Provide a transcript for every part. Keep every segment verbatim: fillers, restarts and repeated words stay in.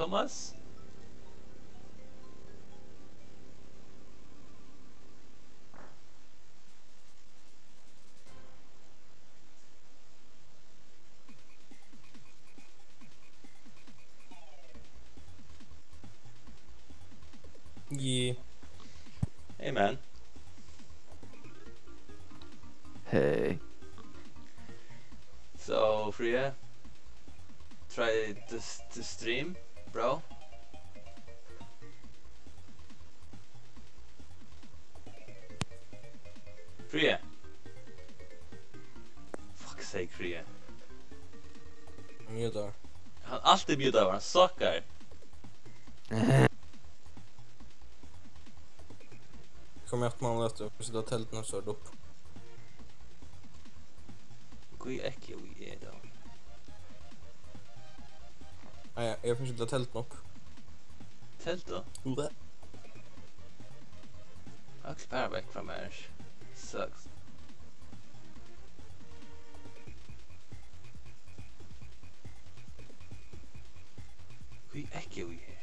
Thomas? Yeah. Hey, man. Hey. So, Fríði, try this, this stream, bro. Fríði. Fuck sake, Fríði. Mutaður. Hann er altíð mutaður, hann suckar. Kom aftur, man, vet du. Hvis du har teltet nå, så er det opp. Hví ekkaði eg tá? Nei, ja, eg fór ikki at telta upp. Telta? Bleh. Øll fara vekk frá mær. Sucks. Hví ekkaði eg her?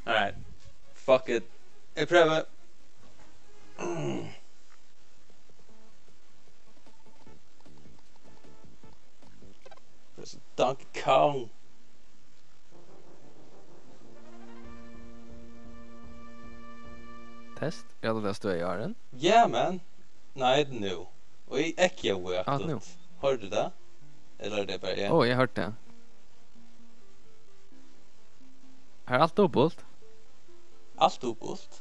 Alright. Fuck it. Eg prøvi. Donkey Kong. Test? Er tað støðið, Aron? Ja, man. Nei, nú. Og eg ekkaði aftur. Nú. Hoyrdi tú tað? Ella er tað bara eg? Ó, eg hoyrdi tað. Her er alt dupult. Alt dupult?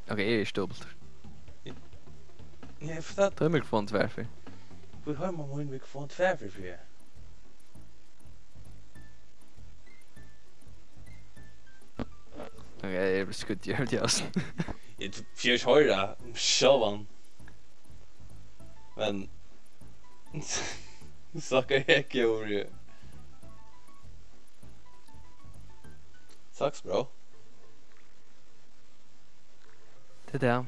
Ok, eg eri ikki dupultur. Nei, for tað... Tá er mikrofonin tvær fyri. Hví hoyrir man mín mikrofon tvær fyri, fyri? Ok, eg eri skotið í hoyra. Eg fái ikki hoyra sjálvan. Men suckar eg, eg eri... Sucks, bro. Tað er tað.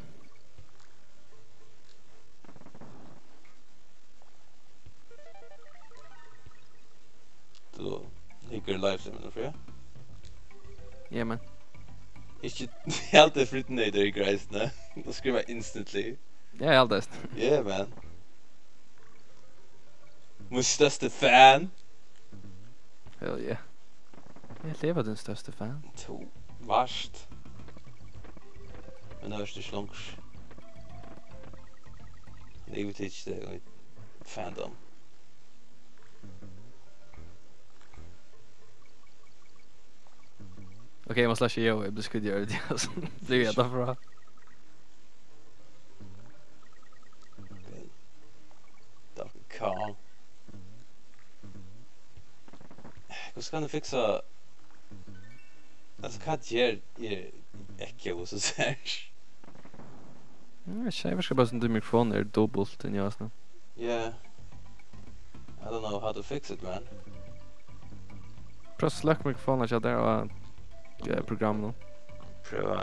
Tú hyggur livestreamin, Fríða? Ja, man. Ikki, eg haldi Fríði neytar í greisini. Og skriva instantly. Ja, eg haldi tað. Yeah, man. Mín størsti fan. Hell yeah. Eg haldi eg var tín størsti fan. Tú varst. Men nú ert tú ikki longur. Nú vit ikki tað fandom. Ok, eg má slasha, eg blívi skotið í hoyra, altso. Blívi eg tað frá. Donkey Kong. Hvussu kann eg fiksa... Altso, hvat ger eg ekko og so sær? Eg veit ikki, eg veit ikki, bara sum tín mikrofon er dupult inni í hasum. Yeah. I don't know how to fix it, man. Prøv at sløkka mikrofonina hjá tær og, ja, programminum. Prøva.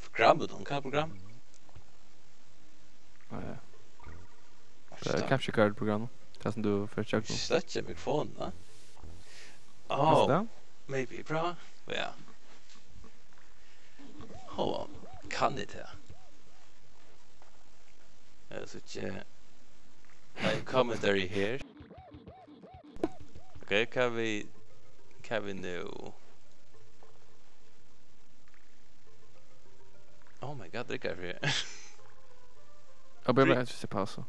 Program, hvat er program? Ja, ja. Tað er capture card program. Tað sum tú fert gjøgnum. Sløkka mikrofonina. Kanst tú tað? Maybe, bro. Ja. Hold on. Kann eg tað? Eg síggi ein commentary her. Ok, hvat við, hvat við nú? Oh my god, tað riggar fyri. Oh, baby, I just a pause.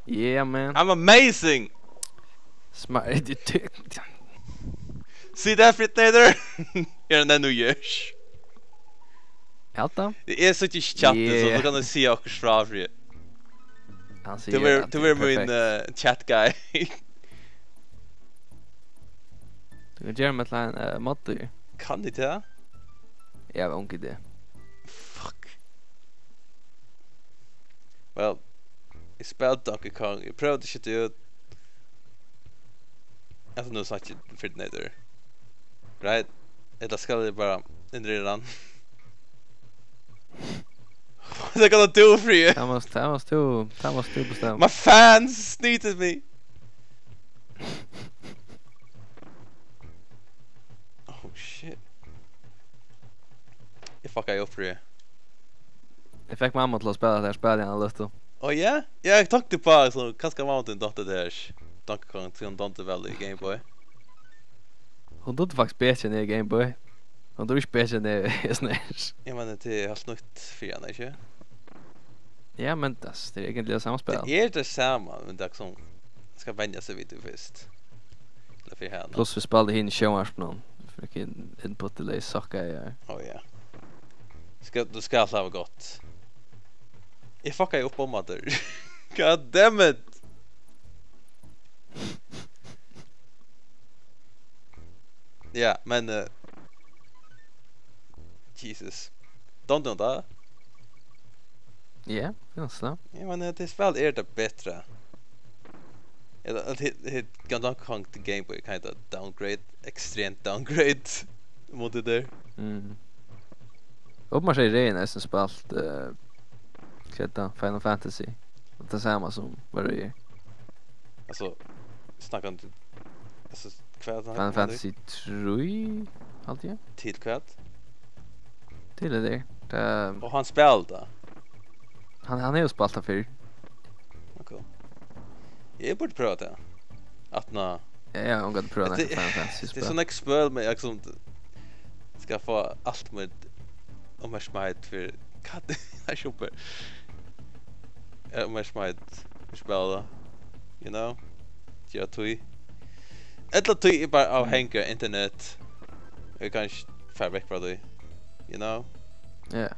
Yeah, man. I'm amazing! Smart, you dick. See that, Fritnator? You're an enno years. Helt da? Eg síggi ikki chatið, so tú kanst siga okkurt frá, Fríði. Hann sigur at tað er perfekt. Tú verður mín, eh, chat guy. Tú kanst gera meg til ein, eh, modder. Kann eg tað? Eg havi onga idé. Fuck. Well, eg spældi Donkey Kong. Eg prøvdi at skjóta út. Altso, nú snakki eg fyri neytur. Right? Ella skal eg bara ignorera hann? What they gonna do, Fríði? Tað mást, tað mást tú, tað mást tú bestemma. My fans needed me. Oh shit. Eg fuckaði upp, Fríði. Eg fekk mamma til at spæla tað her spælið, hann løttu. Ó ja? Ja, eg tók tað uppá, so kanska mamma tín dámdi tað her. Donkey Kong, tí hon dámdi væl í Game Boy. Hon dugdi faktiskt betri enn eg í Game Boy. Hon dugdi ikki betri enn eg í S N E S. Eg meini, tað er heilt nýtt fyri hana, ikki? Ja, men tað, tað er eigentliga sama spæl. Tað er tað sama, men tað er sum, skal venja seg við tí fyrst. Ella fyri hana. Pluss vit spældu hini í sjónvarpinum. Fekk inn input delay, suckaði eg. Ó ja. Skal, tú skalt hava gott. Eg fuckaði upp um aftur. God damn it! Ja, men, eh, Jesus. Don't do that. Ja, ganska. Ja, men, eh, tað spæl er tað betra. Ella, at hit, hit, Donkey Kong til Game Boy, kinda downgrade, extreme downgrade, móti tær. Mm. Uppenbarliga er Regin eisini spælt, eh, hvat er tað, Final Fantasy. Og tað sama sum var í Altso, snakkandi, altso, hvat er tað Final Fantasy trý, haldi eg. Til hvat? Til tað der. Tað Og hann spælir tað? Hann, hann hevur spælt tað fyrr. Ok. Eg burdi prøvað tað. At ná Ja, ja, hon gongur prøva Hetta nakað Final Fantasy Tað er spæl. Sovorðið spæl, men eg, sum, skal fáa alt mítt uppmerksamheit fyri hvat er super. Ja, uppmerksamheit fyri spæl, you know? Ja, tí. Ella tí eg bara avhangig av internet. Eg kann ikki fara vekk frá tí, you know? Ja.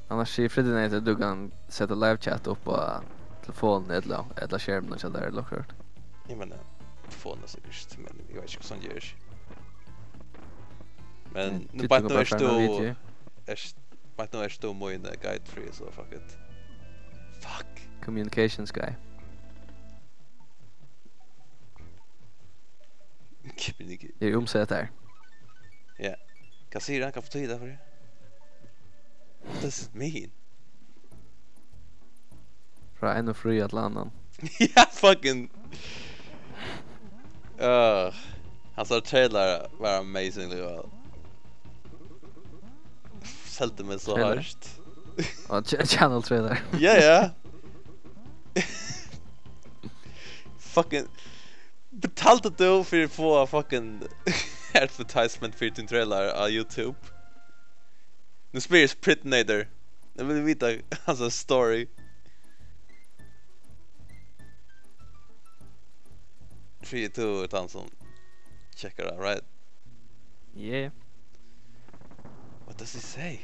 Annars sigur Friddi nei til at tú kann seta live chat upp á telefonen ella, ella skermin og hjá tær ella okkurt. Eg meini, telefonen er sikkurt, men eg veit ikki hvussu hann ger. Men Nei, nú tú beint tekur nú bara ert fram ein tú video. ert, beint nú ert tú mín, eh, guide free, so fuck it. Fuck. Communications guy. Communicate. Eg umseti tær. Ja. Hvat sigur hann? Hvat betýðir tað fyri? What does it mean? Frá einum fríða til annan. Ja, fucking. Uh, hansara trailer var amazingly well. Seldi meg so Trailer? hart. Og ch-, channel trailer. Ja, ja. Fucking. Betaldi tú fyri at fáa fucking advertisement fyri tín trailer á YouTube? Nú spyr eg Pritinator. Eg vil vita hansara story. Fríði, tú ert tann sum tjekkar tað, right? Yeah. What does he say?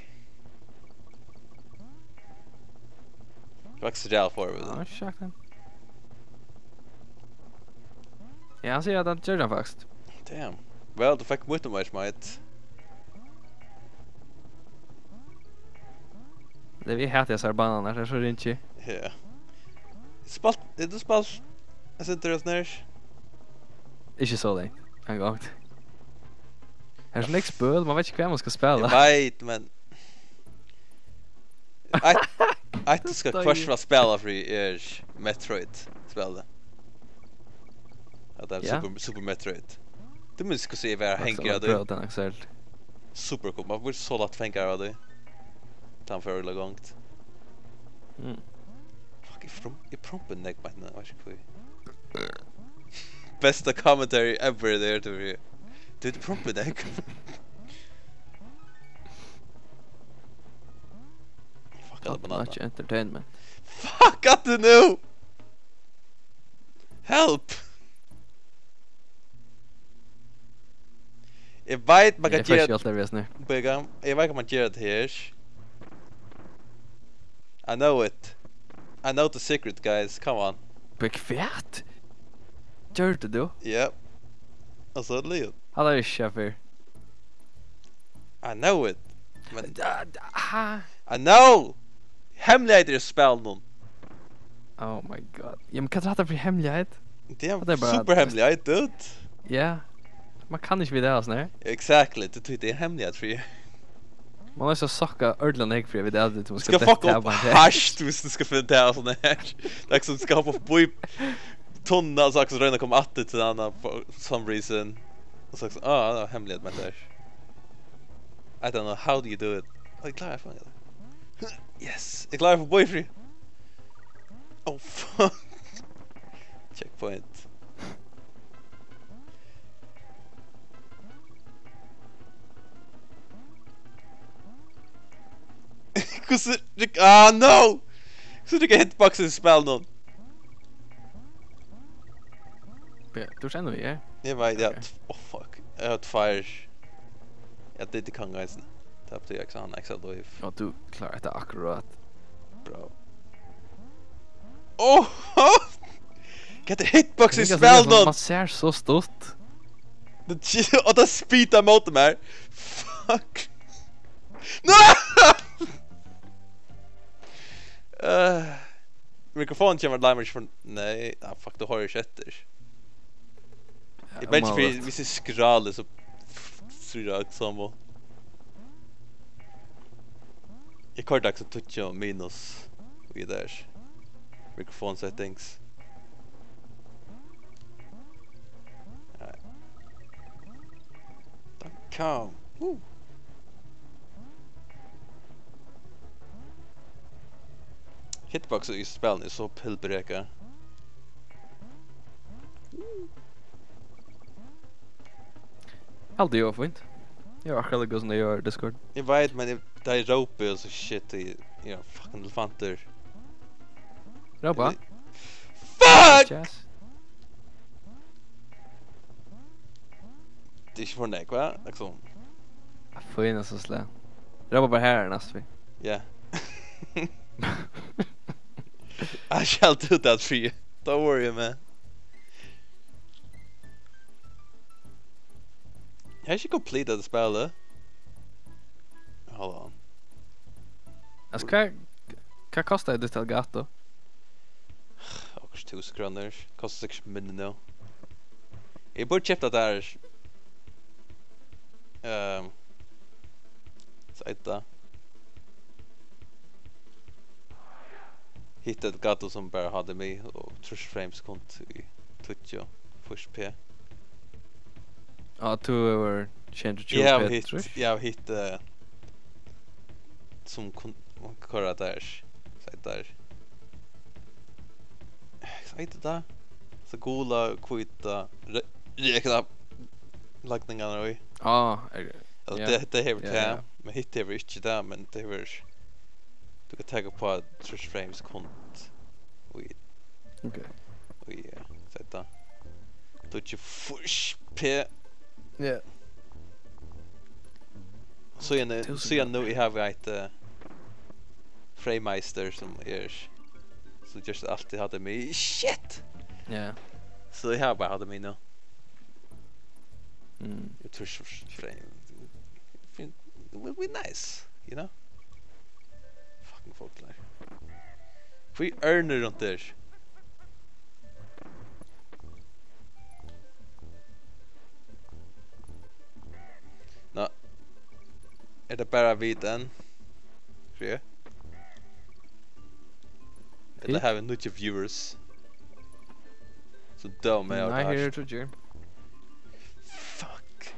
Faktiskt ræðuliga forvitin. Ja, ikki sagt hann. Ja, hann sigur at hann gjørdi hann faktiskt. Damn. Well, tú fekk mítt nummar, mate. Tað er við hetta, hasar banarnar, tað er so ringt. Ja. Spælt, hevur tú spælt eitt sindur av hesum her? Ikki so langt, ein gong. Her er so nógv spøl, man veit ikki hvat man skal spæla. Eg veit, men eitt, eitt tú skal hvørt fall spæla fyri er Metroid-spælið. At tað er Ja. Super, Super Metroid. Tú minnist hvussu eg var Faktiskt, hengaður av tí. Prøva tað, Axel. Super cool. Man blir so lætt hengaður av tí. Tá man fer øgiliga gongt. Mm. Fuck, eg prom-, eg prompi nógv beint nú, eg veit ikki hví. Besta commentary ever, tað er til meg. Tú, tú prompi nógv. Fuck, Top alla banana. Notch entertainment. Fuck, at tú nú! Help! Eg veit, man Eg kann er gera feskjalt, tað veit eg. Bíða, eg veit, hvat man ger tað her. I know it. I know the secret, guys. Come on. Big fat? Gjørdi tú? Yep. Og so er tað liðugt. Hann er ikki her fyrr. I know it. Men, ha? I know! Hemmeligheter í spælinum. Oh my god. Jamen, hvat er hatta fyri hemmeligheit? Det er, det er bara super hemmeligheit, dude. Ja. Man kann ikki vita av sånn her. Exactly. Det, det er hemmelighet fyri. Man er so sokka ordentligt fyri at vita av det. Du skal fucka upp hart hvis du skal finna ut av sånn her. Det er som du skal hoppa forbi tunnel, og så skal du røyna å komme atter til den for some reason. Og så, ah, det er hemmelighet med det her. I don't know, how do you do it? Eg klári at fanga tað. Yes, eg klári at fáa boyfriend. Oh, fuck. Checkpoint. Hvussu, ah, no! Hvussu riggar hitboxið í spælinum? Ja, tú ert enn í her? Eg veit, ja. Ok. Oh, fuck. Eg havi tveir. Ja, det, det kann eisini. Tað betýr, eg kann ekstra lív. Og tú klárar hetta akkurát. Bro. Oh! Get the hitbox í spælinum! Man sær so stutt. Og tað spýtar móti mær. Fuck. No! Eh, mikrofonin kemur, larmar ikki for, nei, ah, fuck, tú hoyrir ikki eftir. Ja, eg veit ikki, hvis eg skráli, so trýr eg akkurát sama. Eg koyrdi akkurát tíggju minus í der. Microphone settings. Nei. Don't come. Woo. Hitbox í spælinum er so pillbrekað. Haldi eg var fínt. Eg var akkurát líka sum eg var í Discord. Eg veit, men eg, tá eg rópi og so shit, eg, eg er fucking elefantur. Rópa? Eg, fuck! Jazz. Tað er ikki for nógv, hva? Liksom. Fínt, so slag. Rópa bara her, næstu ferð. Ja. I shall do that for you. Don't worry, man. Eg havi ikki completed spælið. Hold on. Altso, hvat, hvat kostaði Ditto Gatto? Okkurt túsund krónur. Kostar sikkurt minni nú. Eg burdi keypt tað har. Ehm, hvat eitur tað? Hitt eitt Gatto sum bara H D M I og trýss frames sekund í tíggju fýrs P. Ja, tú hevur tjent tjúgu P, hitt, trýss? Eg havi hitt, eh, sum kun-, man kann koyra har. Hvat eitur tað? Hvat eitur tað? So gula, hvíta, re-, reyða lagningarnar í. Ah, er, ja. Tað, tað hevur tað, ja. Men hitt hevur ikki tað, men tað hevur, tú kanst taka upp á trýss frames sekund í. Ok. Í, eh, hvat eitur tað? Tíggju fýrs P. Ja. So eg nú, so eg nú, eg havi eitt, eh, Framemeister sum er, so ger alt í H D M I. Shit! Ja. So eg havi bara H D M I nú. Mm. Eg trýr so frame. It would be nice, you know? Fucking fuglar. Hví ørnir rundt her? Nå. Er tað bara vit enn? Sjey? Ella hava vit nýggjar viewers? So dømi eg. Nei, her eru tríggir. Fuck.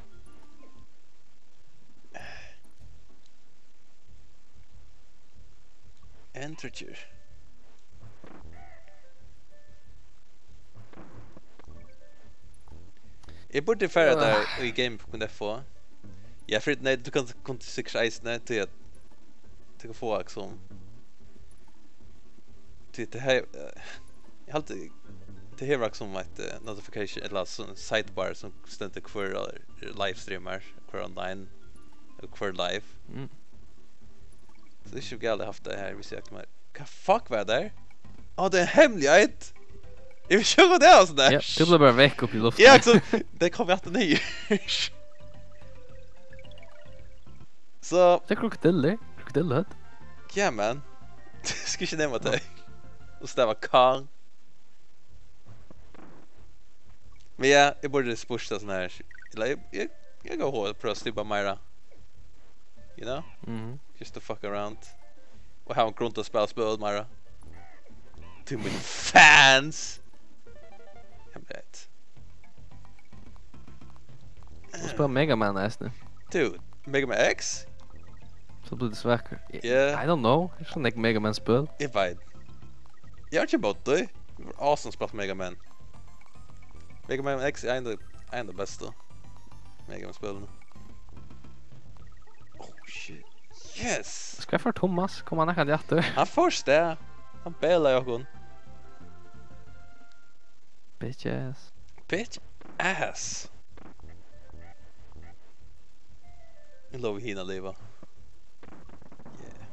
Enn tríggir. Eg burdi farið har í game punktum F O. Ja, fyri, nei, tú kanst, kanst sikkurt eisini, tí at tú kanst fáa, liksom, tí tað her, eh, eg haldi, tað hevur, liksom, eitt, eh, notification, ella so sidebar sum stendur hvør livestreamar, hvør online, og hvør live. Mm. So tað er ikki galið at havt tað her, hvis eg, hvat fuck var tað har? Á, tað er ein hemmeligheit! Eg vil ikki hava tað, altso, tað. Ja, tú bleiv bara vekk upp í luftina. Ja, so, tað kom aftur niður. So, tað er krokodillur. Krokodilluhøvd. Ja, man. Skal ikki nevna tey. Og stava Kong. Men ja, eg burdi spurt tað sånn her. Ella eg, eg, eg kann prøva at stripa meira. You know? Mhm. Just to fuck around. Og hava ein grund at spæla spøl meira. To my fans. I'm dead. Og spæla Mega Man eisini. Dude, Mega Man X? So blívur tað svakur. Yeah. I don't know. Eg spæli ikki Mega Man spøl. Eg veit. Eg havi ikki bótt tað. Awesome spælt Mega Man. Mega Man X er ein av, ein av bestu Mega Man spølunum. Oh shit. Yes! Skal eg fara Thomas? Kom hann nakað aftur? Hann fór stað. Hann belaði okkum. Bitch ass. Bitch ass. Eg lovi hina at liva. Yeah.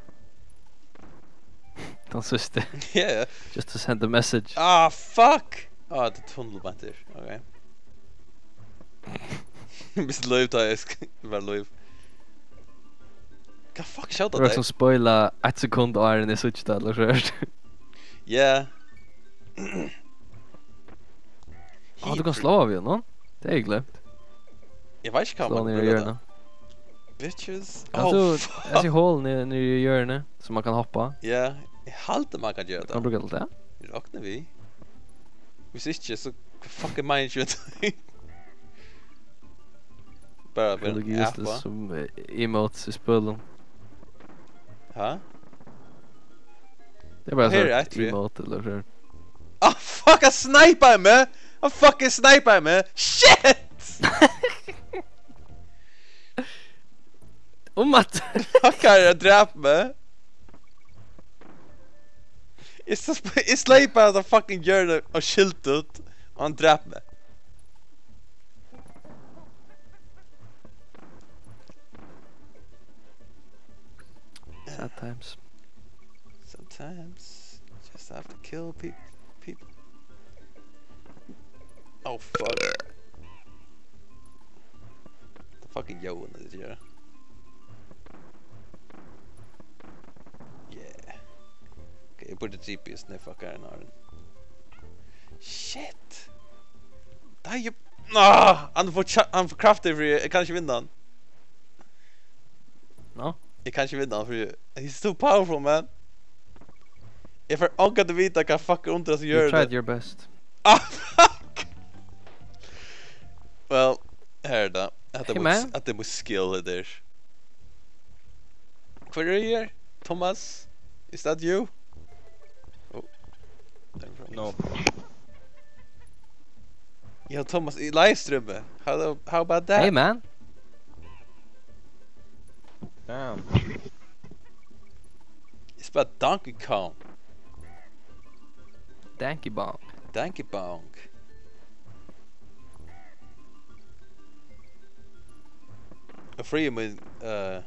Tann síðsti. Yeah. Just to send a message. Ah, fuck! Ah, tað er tunnil beint her. Okay. Misti lív, tá eg sk-, var lív. Hvat fuck skjóta tey? Tú ert sum spoila eitt sekund áðrenn eg síggi tað, ella so. Yeah. Á, tú kanst sláa við honum. Tað hevði eg gloymt. Eg veit ikki hvat man kann brúka tað. Bitches. Kanst tú, oh, fuck. Eg sá hol niðri, niðri í jørðini, sum man kann hoppa. Ja, eg haldi man kann gera tað. Kann man brúka tað til tað? Eg rokni við. Hvis ikki, so fuck er meiningin við tí? Bara vera ein apa. Tað er useless sum, eh, emotes í spølum. Ha? Tað er bara her so eitt, ja. Emote ella so. Ah, fuck, hann snipaði meg! Hann fucking snipaði meg! Shit! Um at fuck, hann drap meg. Eg s-, eg sleip bara tað fucking jørðið og skilti út, og hann drap meg. Sad times. Sometimes you just have to kill peop-, people. Oh, fuck. The fucking yo in this, yeah. Yeah. Okay, eg burdi G P S, nei, fuck, er ein áðrenn. Shit! Nei, eg, ah, hann er for kja-, hann er for kraftigur fyri, eg kann ikki vinna hann. No? Eg kann ikki vinna hann fyri, he's too powerful, man. Eg fari ongantíð at vita hvat fuck er undir hasi jørðini. You tried your best. Ah, fuck! Well, her er tað. Hetta er mítt, hetta er mítt skill, hetta er. Hvør er her? Thomas? Is that you? Oh. No. Yo, Thomas, í livestreami. How, how about that? Hey, man. Damn. It's about Donkey Kong. Danky Bong. Danky Bong. Og Fríði mín, eh,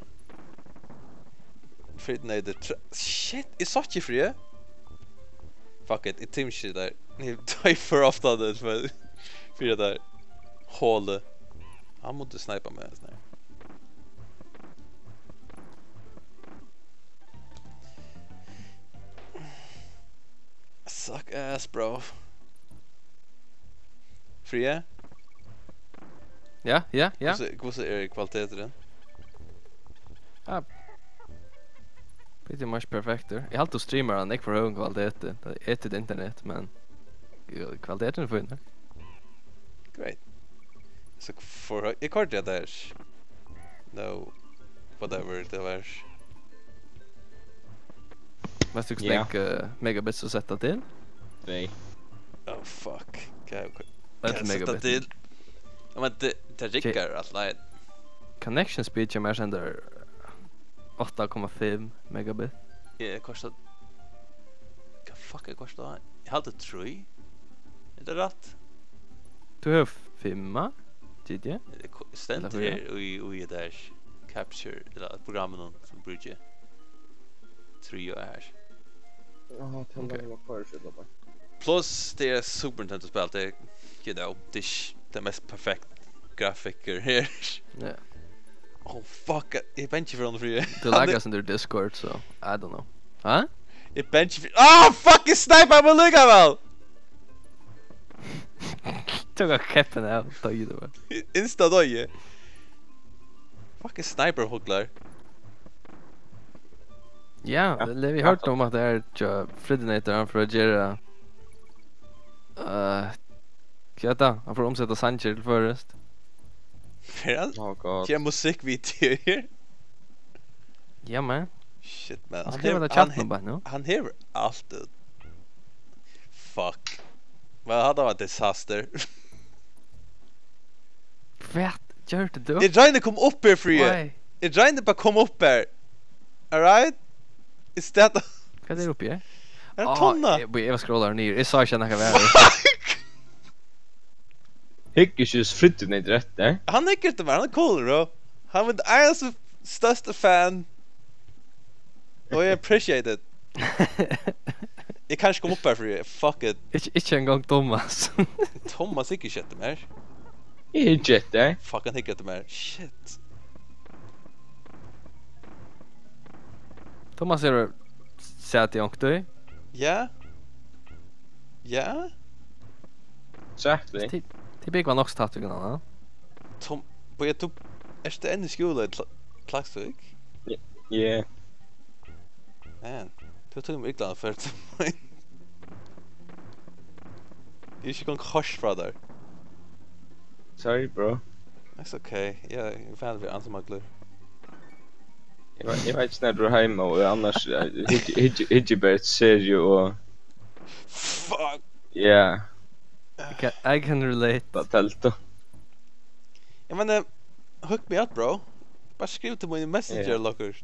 Fríði, nei, tað er tra-, shit, eg sá ikki Fríði. Fuck it, eg tími ikki tað. Eg toymi for ofta tað, fyri, fyri tað har holið. Hann mátti snipa meg, sånn her. Suck ass, bro. Fríði? Ja, ja, ja. Hvussu, hvussu er kvaliteturin? Ja. Pretty much perfektur. Eg haldi, tú streamar á nógv for høgum kvaliteti. Tað er eitt internet, men, jo, kvaliteturin er fínur. Great. So for, eg koyrdi tað har. No, whatever tað var. Veitst tú, hvussu nógv, eh, megabits tú setti til? Tvey. Oh, fuck. Hvat, hvat, hvat seti eg til? Ja, men tað, tað riggar alt í lagi. Connection speed hjá mær stendur átta komma fimm megabit. Eg kosti, hvat fuck er kosti? Eg haldi trý. Er tað rætt? Tú hevur fimm, G D? Ella ko-, stendur her í, í tað har capture, ella programminum sum brúki trý og er. Aha, tað var koyr seg bara. Plus, tað er Super Nintendo-spæl, tað er, you know, tað er ikki tað mest perfekta grafikkur her. Ja. Oh, fuck, eg eri bangin fyri honum, Fríði. Tú laggar sum tú er Discord, so I don't know. Ha? Eg eri bangin fyri, oh, fuck, eg snipaði meg líkavæl! Tók hann keppin av, doyði tú bara. Insta doyði. Fucking sniper-fuglar. Ja, ja, vit hoyrdu um at tað er hjá Fridinator, hann fer at gera, eh, hvat er tað? Hann fer at umseta sangir til føroyskt. Fer hann? Oh God. Gera musikkvideoir? Ja, man. Shit, man. Hann skrivar tað í chatnum bara nú. Hann hevur alt út. Fuck. Men hatta var disaster. Hvat gjørdi tú? Eg royndi at koma upp her, Fríði. Why? Eg royndi bara at koma upp her. Alright? Is that... Hvat er uppi her? Er ein tunna. Eg, eg var scrollar niður. Eg sá ikki nakað vær. Fuck! Hygg ikki, Fridinator eftir. Hann hyggur eftir mær, hann er cool, bro. Hann er mín einasta størsta fan. Og eg appreciate it. Eg kann ikki koma upp her, Fríði. Fuck it. Ikki, ikki eingong Thomas. Thomas hyggur ikki eftir mær. Eg hyggi eftir. Fuck, hann hyggur eftir mær. Shit. Thomas hevur sæti onkurt í. Ja. Ja. Exactly. Tit, tit búgva nokk so tætt við hvønn annan. Tom, bíða, tú ert enn í skúla í Kla-, Klaksvík? Yeah. Man, tú tók meg illa fyri til mín. Eg eri ikki eingong koyrt frá tær. Sorry, bro. That's okay. Ja, eg eri fan fyri ansamaglu. Eg veit, eg veit ikki, nær tú ert heima, og eg annars, eh, hyggi, hyggi, hyggi bara eftir seriu og... Fuck! Yeah. I can, I can relate. Bara teltu. Eg meini, hook me up, bro. Bara skriv til mín í Messenger, yeah, ella okkurt.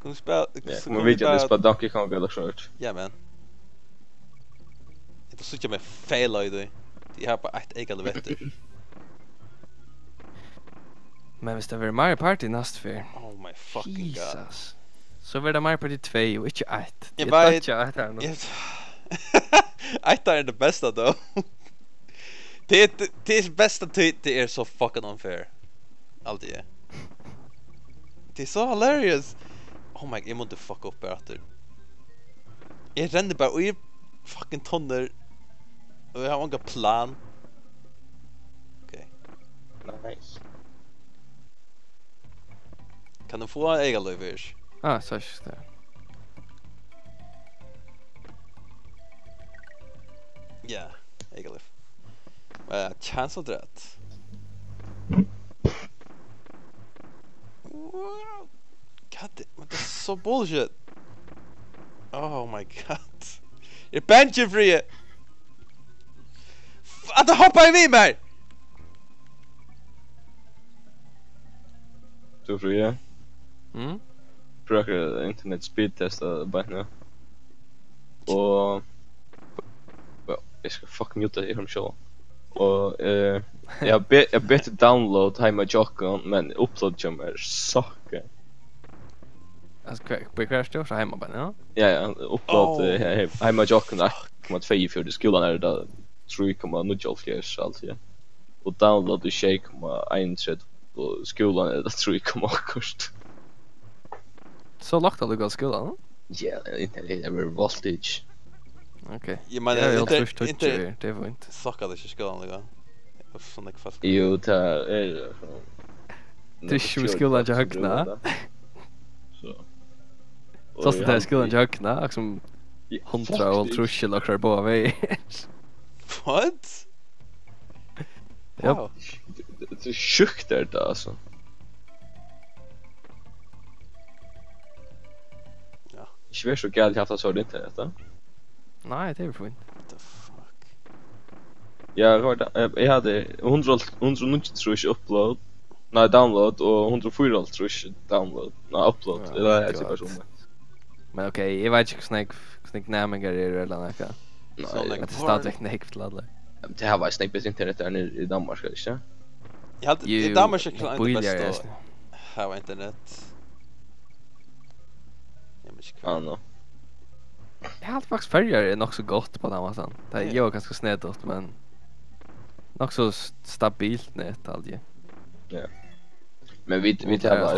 Kunnu spæla, yeah, kunnu vit bara spæla Donkey Kong ella okkurt? Ja, man. Eg síggi meg feila í tí. Eg havi bara eitt eyka level eftir. Men viss tað verður Mario Party næstu ferð. Oh my fucking God. Jesus. So verður tað Mario Party tvey og ikki eitt. Eg veit. Eg dodgi eitt her nú. Eg, eitt er tað besta, though. Tað er, tað er besta, tí tað er so fucking unfair. Alt er. Tað er so hilarious. Oh my, eg mátti fucka upp her aftur. Eg renni bara í fucking tunnur. Og eg havi ongan plan. Ok. Nice. Kann eg fáa eykalív her? Ah, so er ikki tað. Ja, eykalív. Eh, chance of death. Wow. God damn, what the so bullshit. Oh my God. Eg eri bangin, Fríði. F-, at tað hoppaði við mær. Tú, Fríði? Mm? Prøvar internet speedtesta beint nú. Og, ja, eg skal fucking muta teg, eg hoyri meg sjálvan. Og, eh, eg havi be-, eg havi betur download heima hjá okkum, men upload hjá mær suckar. Altso, hvar, hvar, hvar ert tú? So heima bara, ja? Ja, ja, upload, oh, eh, he-, heima hjá okkum er eitt komma tveyogfjøruti, skúlin er tað trý komma níggjuoghálvfjerðs, altso, ja. Og download er sjey komma einogtretivu, og skúlin er tað trý komma okkurt. So lágt allíkavæl í skúlanum? Ja, internet er bara voltage. Ok. Eg meini, ja, eg havi inter-, hálvtrýss tíggju, inter-, tað er fínt. Suckar tað ikki í skúlanum líka? Tað er so nógv fólk. Jú, tað er, tað er ikki sum í skúlanum hjá Høgna. So. Sást tú tað í skúlanum hjá Høgna? Akkurát sum hundrað og hálvtrýss ella okkurt báðar vegir. What? Ja. Wow. Tað, tað er sjúkt, er tað, altso. Ja. Ikki verið so galið at havt tað so á internet, tá. Nei, tað er fínt. What the fuck? Ja, hvat var tað? Eg, eg hevði hundrað, hundrað og níggjuogtrýss upload. Nei, download, og hundrað og fýraoghálvtrýss download. Nei, upload. Ja, tað er God. Sikkurt sum. Men ok, eg veit ikki, hvussu nógv, hvussu nógv næmingar eru, ella nakað. Nei. So nógv. Men tað er stadigvæk nógv til allar. Ja, men tað her var snakk betri internet har nede i Danmark, er det ikke? Eg haldi, jú, í Danmark er klart bíligari best eisini. At hava internet. Eg veit ikki hvat. I don't know. Eg haldi faktiskt, Føroyar er nokk so gott á tann mátan. Tað er, ja, jú, kanska snedigt, men nokk so s-, stabilt net, haldi eg. Ja. Men vit, vit hava,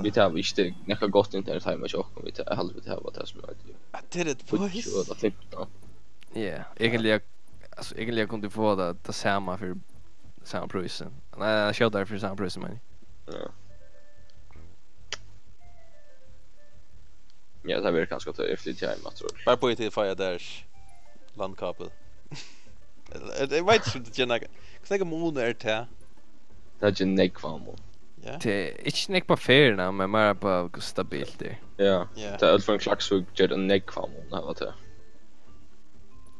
vit hava ikki nakað gott internet heima hjá okkum. Vit ha-, halda, vit hava tað sum er tíggju ella fimtan. Ja, eigentliga, altso, eigentliga kundi tú fáa tað, tað sama fyri sama prísin. Nei, nei, skjótari fyri sama prísin, meini eg. Ja. Ja, tað verður kanska, at eg flytti heim aftur. Bara bíða til eg fái eitt landkabel. Eg, eg veit ikki, um tað ger nakað. Hvussu nógvur munur er tað? Tað ger nógvan mun. Ja. Tað er ikki nógv á ferðina, men meira á hvussu stabilt tað er. Ja. Ja. Tað er alt frá Klaksvík ger tað nógvan mun at hava tað.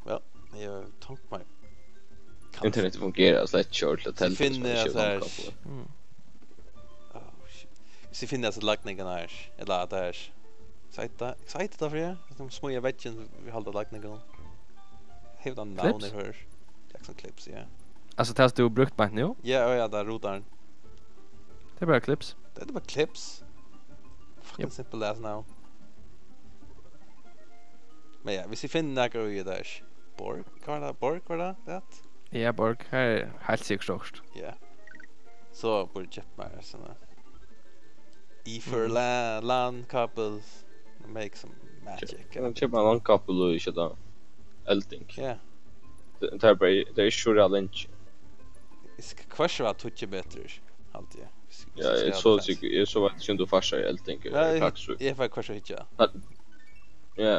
Well, eg tonk meg. Internet fungerar slett ikki ordentligt. Eg finni at tað er landkabel. Mm. Oh, shit. Hvis eg finni hasa lagningarnar her, ella at tað er, hvat eitur tað, hvat eitur tað fyri? Hesum smáa veggin, vit halda lagningarnar. Hevur tað navn, eg hoyri? Jackson Clips, ja. Altso, tað sum tú hevur brúkt beint nú? Ja, ja, tað er rutarin. Tað er bara Clips. Tað er bara Clips. Fucking simple ass navn. Men ja, hvis eg finni nakar í tað her. Borg, hvat var tað? Borg, var tað? Tað? Ja, Borg. Her er heilt sikkurt okkurt. Ja. So bíði eg keypt mær sovorðið. Í for la-, landkabel. Make some magic. Ja, keypa ein landkabel og ikki tað. Elding. Ja. Tað, tað er bara, tað er ikki so ræðuligt leingi. Eg skal hvussu væl tíggju metrar, haldi eg. Ja, eg so sikkurt, eg so veit ikki um tú fært sær elding. Ja, eg, eg fái hvussu hyggja. Ja.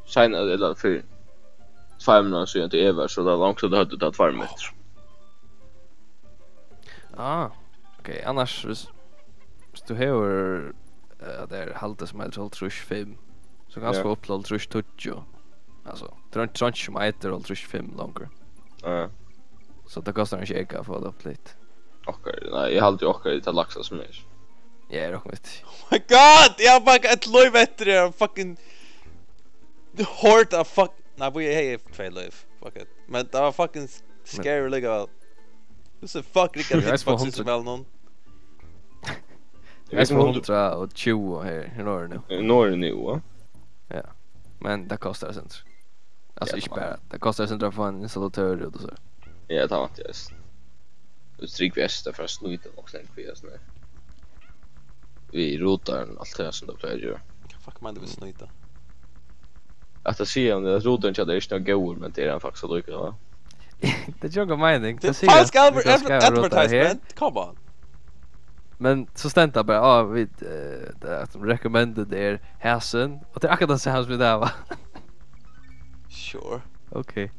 Seinast, ella fyri tveimum árum síðan, tá eg var, so tað var langt, so tað høvdu tað tveir metrar. Ah, ok, annars, hvis, hvis tú hevur, eh, tað er haldið sum heldur hálvtrýss fimm, so kanst tú fáa upp til hálvtrýss tíggju. Altso, tron-, trongt sum eitur hálvtrýss fimm longur. Ja. So tað kostar ikki eyka at fáa tað upp til hitt. Okkara, nei, eg haldi okkara er tað lægsta sum er. Ja, eg rokni við tí. Oh my god! Eg havi bara eitt lív eftir, eg havi fucking horde av fuck-, nei, bíða, eg hevði tvey lív. Fuck it. Men tað var fucking scary líkavæl. Hvussu fuck riggar Xbox so væl nú? Eg veit, hundrað og tjúgu her í Noregi nú. Í Noregi nú, ja. Ja. Men tað kostar eitt sindur. Altso, ja, ikki bara. Tað kostar eitt sindur at fáa ein installatør út og so. Ja, tað vænti eg, altso. Eg trúgvi, at tað fer at snýta nokk so nógv við, altso, við rutaran, alt tað sum tað plagar at gera. Hvat fuck meinar tú við snýta? At tað sigur hann, at rutarin hjá tær er ikki nóg góður, men tað er hann faktiskt allíkavæl. Tað ger onga meining. Tað er falsk adver-, advertisement. Come on. Men so stendur bara, "Á, vit, eh, tað er recommended er hasin," og tað er akkurát tað sama sum vit hava. Sure. Ok.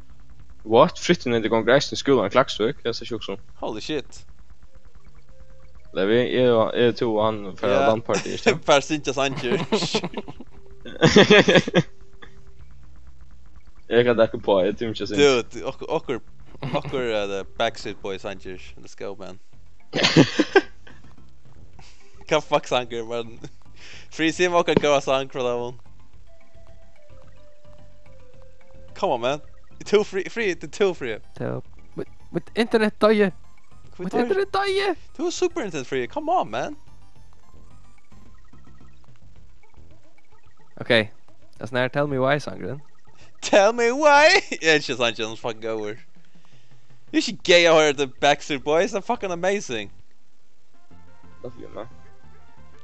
What? Frittiniti gongur eisini í skúlan í Klaksvík? Eg sá ikki hugsa um. Holy shit. Levi, eg og, eg, tú og hann fara á landparty, ikki? Fara at syngja sangir. Eg kann taka upp á, eg tími ikki at syngja. Dude, okkur, okkur, okkur, eh, the Backstreet Boys sangir. Let's go, man. Hvat fuck sangur, man? Free, sig meg okkara góða sang frá teimum. Come on, man. Tú Free, Free, tú Free. Tað er, mítt, mítt internet doyði. Mítt internet doyði. Tú hevur super internet, Free. Come on, man. Ok. Tað er sovorðin her Tell Me Why sangurin. Tell Me Why. Eg elski sangin, hann er fucking góður. Tað er ikki gay at hoyra The Backstreet Boys, they're fucking amazing. Love you, man.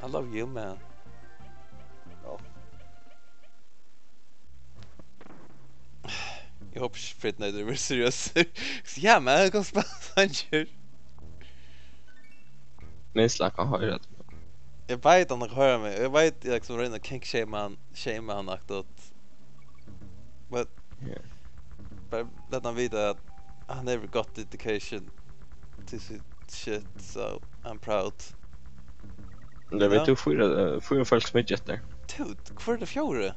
I love you, man. Ja. Eg hopi ikki Frittiniti verður seriøs. Ja, man, eg kann spæla sangir. Minst hann kann hoyra tað. Eg veit hann kann hoyra meg. Eg veit, eg, liksom, royni at kink shama hann, shama hann aktuelt. But, yeah, bara lat hann vita at hann hevur gott dedication to sítt shit, so I'm proud. Tað veit tú, fýra, eh, fýra fólk sum hyggja eftir. Dude, hvør er tað fjórði?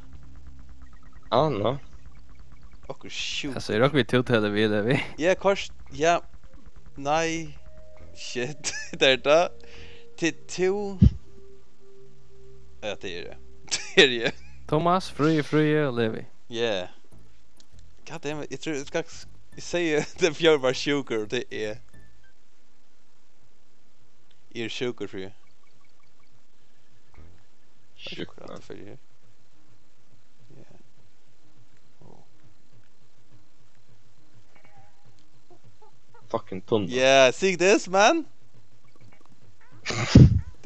Anna. Okkurt sjúkt. Altso, eg rokni við, tú telur við, Levi. Ja, hvørt, ja. Nei. Shit, tað er tað. Til tú. Ja, tað er eg. Tað er eg. Thomas, Fríði, Fríði og Levi. Yeah. God damn it, eg trúði, eg skal, eg segði, tann fjórði var sjúkur, og tað er eg. Eg eri sjúkur, Fríði. Sjúkur, ja. Akkurát fyri her. Ja. Oh. Fucking tunna. Yeah, see this, man?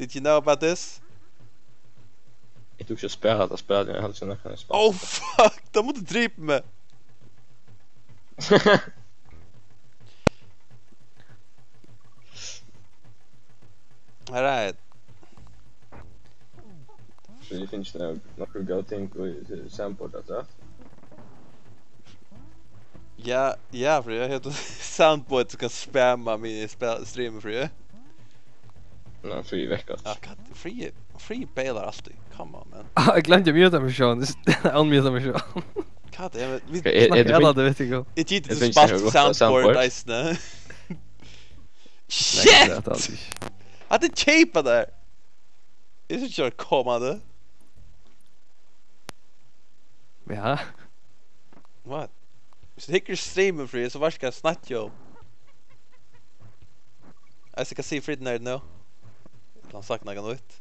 Did you know about this? Eg tók ikki at spæla hetta spælið, eg helt ikki nakran at spæla. Oh fuck, tá mátti drepa meg. Alright. So eg finni ikki nakrar, nakrar góðar ting í soundboard afturat. Ja, ja, Fríða, eg havi soundboard sum kann spamma míni spæl-, stream, Fríða. Nei, Fríða er vekk, Ja, altso. God, Fríða, Fríða bailar altíð. Come on, man. Ah, eg gloymdi at muta meg sjálv. Unmuta meg sjálv. God damn it. Vit Er, er, er Snakka tað alla, tað veit eg gott. Eg giti Eg til finnst spalt tað gott, soundboard soundboard. Eisini. Nei, Shit! tað er alt ikki. At tað keypa der. Eg skal ikki koma det. Ja. What? Hvis du hikker streamen, Fríða, so vart skal snakke om. Jeg skal si Frid nerd nå. Han snakker noe nytt.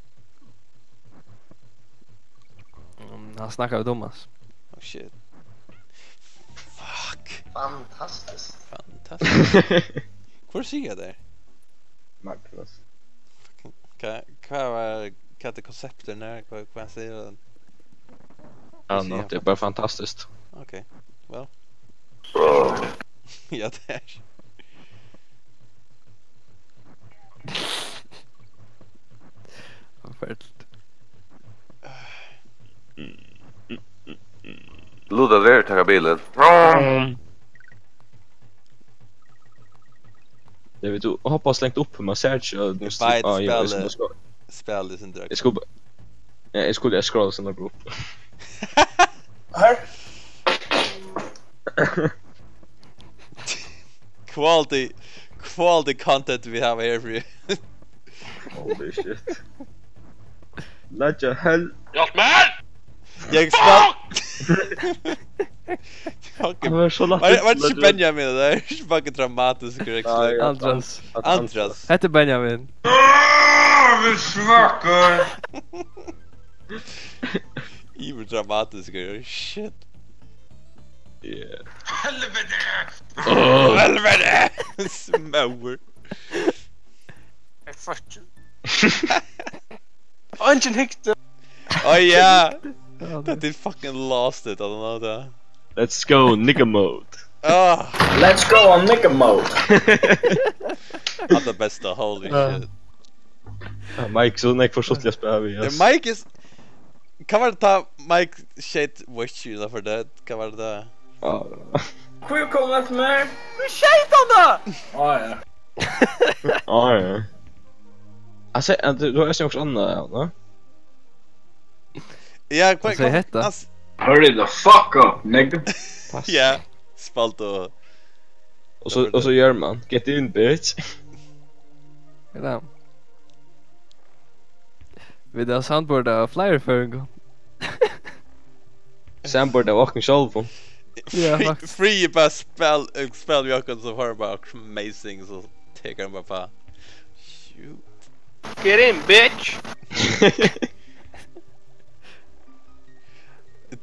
Mm, hann snakkar við Thomas. Oh shit. Fuck. Fantastiskt. Fantastiskt. Hvor sier jeg det? Magnus. Hva, hva var, hva er det konseptet der? Hva, hva sier den? Ja, nå, det er bare fantastisk. Ok, well. Ja, det er. Forferdeligt. Luda, ver taka bilin. Det vil du hoppa og slengt opp, man ser ikke. Du Eg veit, ah, ja, jeg spillet- skal, Spilið sindri. Jeg skulle, ja, jeg skulle jeg scrolle sånn og gå opp. Her. Quality, quality content we have here for you. Holy shit. Leggja hell. Hjálp mær! Eg spæl. Fucking. Det var så Var, latterlig. var det ikke Benjamin der? Ikke fucking dramatisk, Nei, actually. ja, Andras. at Andras. Hetta er Benjamin. Åh, vi snakker! Evil dramatisk, shit. Yeah. Helvete! Helvete! Smaur. Fuck you. Eingin hygdi. Oh yeah! Ja, That they fucking lost it, I don't know that. Let's go, nigga mode. Ah, Let's go on nigga mode. At the best of, holy Ja. Shit. Ja, Mike, so nekk for suttig å spille vi, Ja, ass. Mike is. Hva var det da Mike skjøt Witch innenfor det? Hva var det da? Ja. Hvor kom det til meg? Skjøt han da! Å ja. Ja, ja. Altså, du, du har jo også annet, ja, nå? Ja, hva Hva sier hetta? Ass, Hurry the fuck up, nigga. Pass. ja, spalt og Og så, og så gjør man. Get in, bitch. Ja. Við tað soundboard av fleiri føroyingum. Soundboard av okkum sjálvum. Ja, Free, faktisk. Free bara spæl, eh, spæl við okkum, so har bara amazing, so tekur hann bara på. Shoot. Get in, bitch!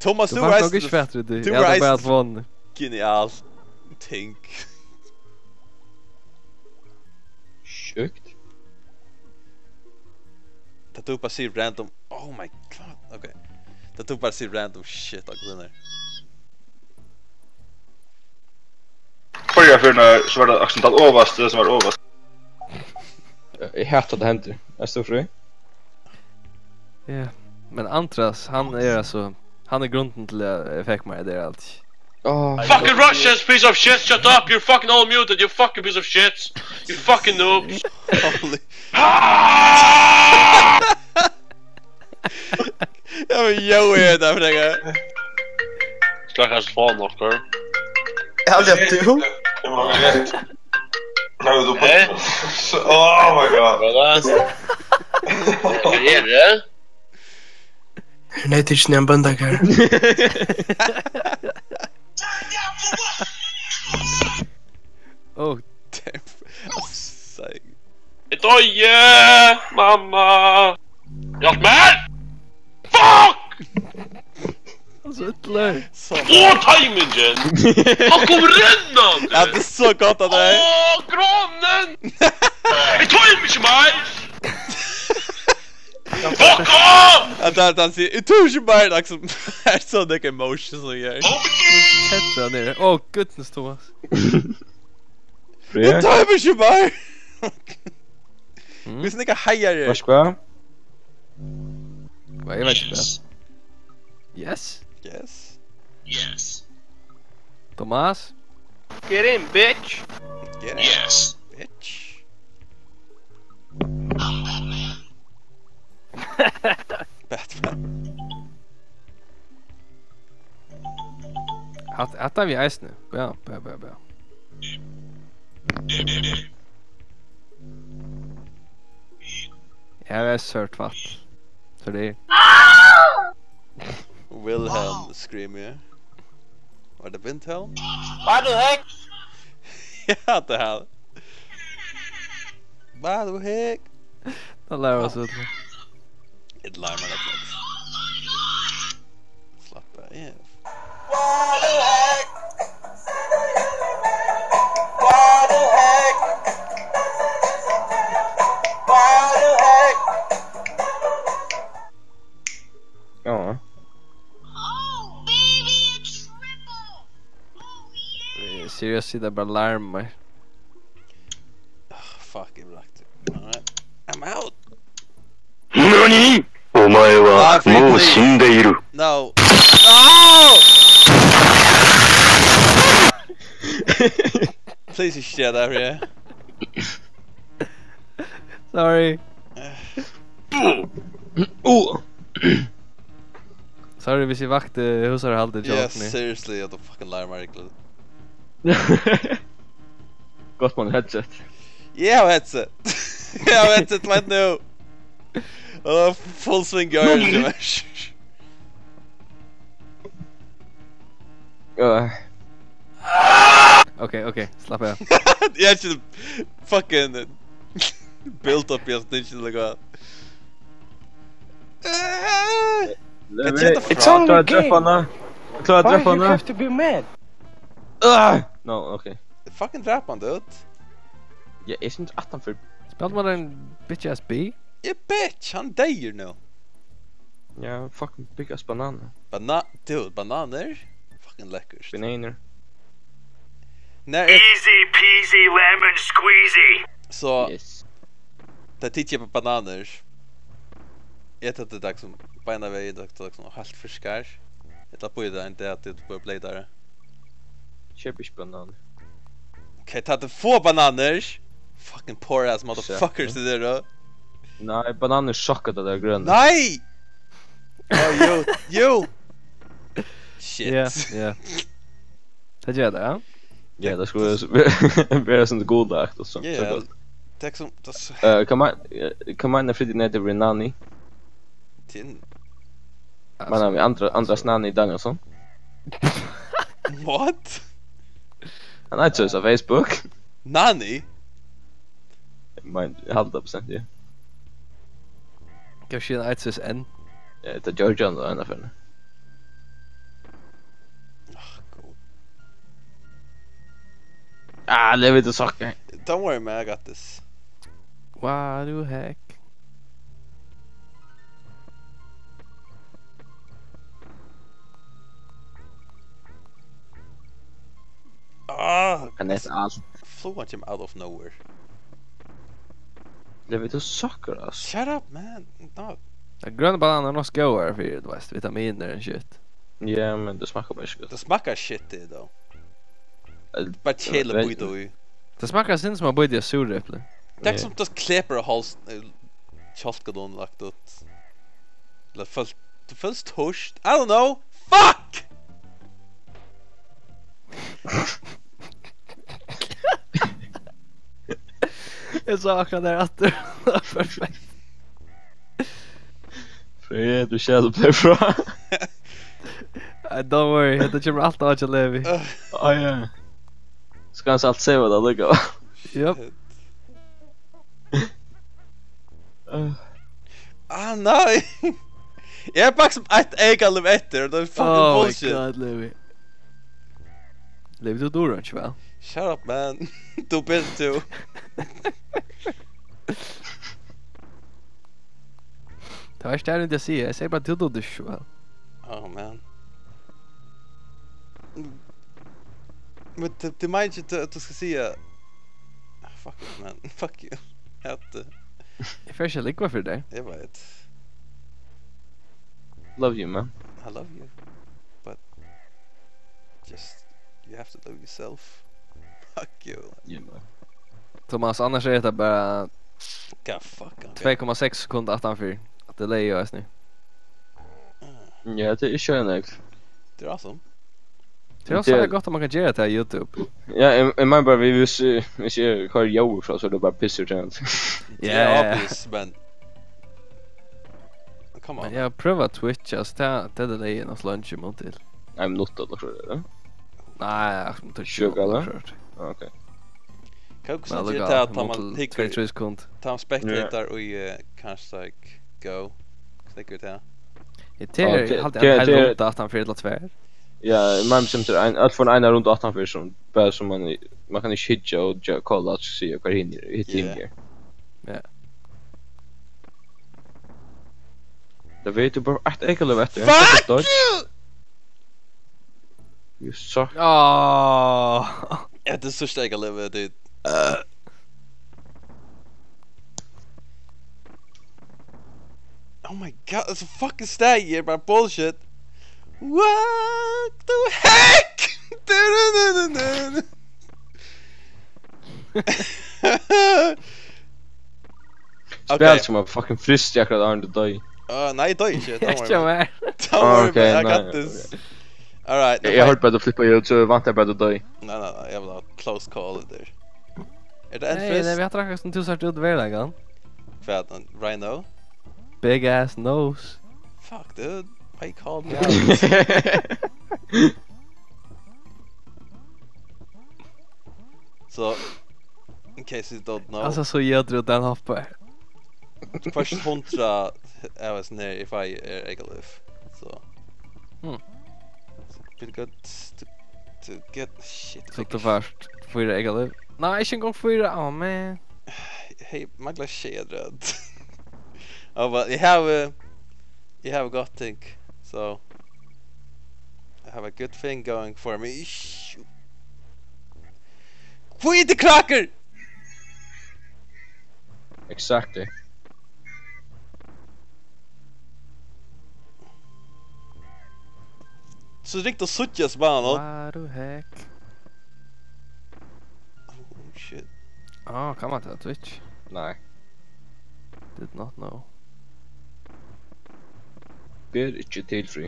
Thomas, Tú tú fært var nokk ikki fatur í tí. tú Ja, var tað er bara eisini at vona. Genial. Think. Sjukt. Tað tú bara sigur random. Oh my god. Ok. Tað tú bara sigur random shit, akkurat her. Hvørja ferð, so var tað akkurát tann ovast, tað sum var ovast. Eg hati at tað hendir. Ert tú frí? Ja. Men Andras, hann er altso, hann er grundin til at eg fekk mær tað alt. Åh. Fucking Russians, piece of shit, shut up, you're fucking all muted, you fucking piece of shit, you fucking noobs. Holy. Ah! Ja, men Joey er der, Fredrik. Stakkars fánokkur. Er det du? Hey. Oh my god. Hva er det? Hva er det? Nei, tað er ikki ein bøndakar. Oh, Damn. Assai. Eg doyði, mamma. Hjálp mær! Fuck! hann sutlar. Så Åh, timingen! Han kom rennande! Ja, det er så godt at det er. Åh, granen! Eg toymi ikki meir! Fuck off! At der, der sier, "Jeg tør ikke mer," liksom. Det er så det ikke emotions å gjøre. Sett deg ned. Oh, goodness, Thomas. "Jeg tør ikke mer." Mm. Hvis den ikke heier det. Hva skal jeg? Hva, jeg vet ikke. Yes. Yes. Yes. Thomas? Get in, bitch. Get in, yes, bitch. I'm Batman. Batman. Hatta, hatta havi eg eisini. Ja, ja, ja, ja. Ja, det er sørt fatt. Sorry. Wilhelm scream, ja. Var det Windhelm? Hva du hekk? Ja, det her. Hva du hekk? Det lærer oss ut. Et larm er det. Slapp av. Ja. Eh, seriøst, sitter bare larmer. Ah, fuck, jeg brakte. Alright. I'm out. Nani? Omae wa mou shindeiru. No. No! Please, you shut up here. Sorry. Uh. Sorry, hvis eg vakti húsarhaldið hjá okkum. Seriously, at du fucking larmar, Niklas. Gott man headset. Eg havi headset. Eg havi headset right now. Og full sving, ja, ja, ja. Øh. Ok, ok, slapp av. Eg havi ikki fucking build up, eg havi ikki nakað. It's only a game. Eg klári at drepa hann. Why you have to be mad? Ah! No, ok. Fucking drap hann, dude. Ja, eg syntes at hann fyri... Spældi man ein bitch ass B? Ja, bitch, hann deyr nú. Ja, fucking big ass banana. Bana-, dude, bananir? Fucking lekkurt. Bananir. Nei, eg... Easy peasy lemon squeezy. So, yes. Tað tykja eg bananir. Eg tað, tað sum beinanvegin, tað, tað sum heilt ferskar. Eg tað býta ein dag, tað er bara bleytari. Keyp ikki bananir. Ok, tað er fáa bananir. Fucking poor ass motherfuckers, tað er tað. Nei, bananir sucka, tað er grønt. Nei! Oh, jú, jú. Shit. Ja, ja. Tað ger tað, ja. Ja, tað skuldi vera, vera sum gulagt og so. Ja, so gott. Tað er sum, tað s- Eh, hvat mein-, eh, hvat meinar Fríði Nete við Nani? Tin. Meinar við Andra-, Andras Nani Danielsson? What? Hann eitur so á Facebook. Nani? Eg meini, eg haldi tað prosent, ja. Kanska hann eitur so enn. Ja, tað gjørdi hann tá eina ferð. Ah, góð. Ah, levity sucker. Don't worry, man, I got this. What the heck? Ah, hann er alt. Flugan kemur out of nowhere. Levity sucker, ass. Shut up, man. No. Grønir bananar eru nokk so góðir fyri, tú veitst, vitaminir and shit. Ja, men tað smakkar bara ikki gott. Tað smakkar shit, tað, though. Eh, bara keðiligt at bíta í. Tað smakkar sindur sum at bíta í eitt súrepli. Tað er sum at kleppa á háls-, eh, kjálkan og lagt út. Ella føl-, tú følir turt. I don't know. Fuck! Eg sá akkurát tað aftur. Perfekt. Freyja, tú skalt blíva frá. Eh, don't worry, hetta kemur alt á hjá Levi. Ah, ja. Skal hann alt sava tað líka? Jöp. Ah, nei. Eg havi bara eitt eyka lív eftir, og tað er fucking bullshit. Oh my God, Levi. Levi, tú dugir einki, væl? Shut up, man. Do better too. Veitst tú, tað er ikki at siga, eg sigi bara, tú dugdi ikki so væl. Oh, man. Men tað, tað meinar ikki, at, at tú skal siga, ah, fuck it, man. Fuck you. At, uh, Eg fari ikki at lúgva fyri tær. Eg veit. Love you, man. I love you. But just, you have to love yourself. Fuck you. Yeah, man. Thomas, annars er hetta bara Hvat fuck, ok. Tvey komma seks sekund aftanfyri. Delay í eisini. Ah. Ja, tað er ikki nógv. Tað er awesome. Tað er so gott at man kann gera tað á YouTube. Ja, eg, eg meini bara, við, viss, eh, viss eg koyri ljóð frá, so er tað bara pissur til hann. Ja, ja, obvious, men come on. Men eg havi prøvað Twitch, altso, tað, tað er delayið nokk so leingi í mun til. Nei, minuttir ella so, er tað? Nei, ja, tað er Sjúka, ella? Tjúgu, tað er. Ah, ok. Hvat er tað, tá man hyggur, tvey, trý sekund. Tá man spectatar í, eh, Counter-Strike Go? Hvat er tað? Ja, tað er, ja, tað, haldi eg, tað, ein heil runda aftanfyri ella tvær. Ja, man, sum til ein, alt for ein runda aftanfyri, sum, bara sum man, man kann ikki hyggja og ja, call out, siga hvar hin er, hitt hin er. Ja. Tað veit tú bara eitt eykalív eftir. Fuck you! You suck. Ah. Ja, tað er síðsta eykalívið, dude. Oh my god, tað er so fucking stæðið, bara bullshit. What the heck? Du, du, du, du, du. Spæl sum at fucking fryst akkurát áðrenn tú doyr. Ah, nei, eg doyr ikki, don't worry about it. Don't worry about it, I got this. Ok, nei, ok. All right, nú fái eg hoyrt bara, tú flippar út, so vænti eg bara, tú doyr. Nei, nei, nei, eg vil ha close call her. Er tað enn fryst? Nei, nei, vit hava akkurát sum tú sært út í veruleikanum. Hvat, ein rhino? Big ass nose. Fuck, dude. Why you call me out? So, in case you don't know. Altso, so eg trúði hann hoppaði. Hvørt hundrað av hesum her eg fái er eykalív. So. Hmm. So, feel good to, to get, shit. So tú fært fýra eykalív? Nei, ikki eingong fýra. Oh, man. Hey, manglar sjey afturat. Oh, but eg havi, eg havi gott ting. So, I have a good thing going for me. Hvíti krakkur! Exactly. So ringt at síggja, sum bara, no? What the heck? Oh, shit. Ah, kann man tað á Twitch? Nei. Did not know. Ber ikki til, Frí.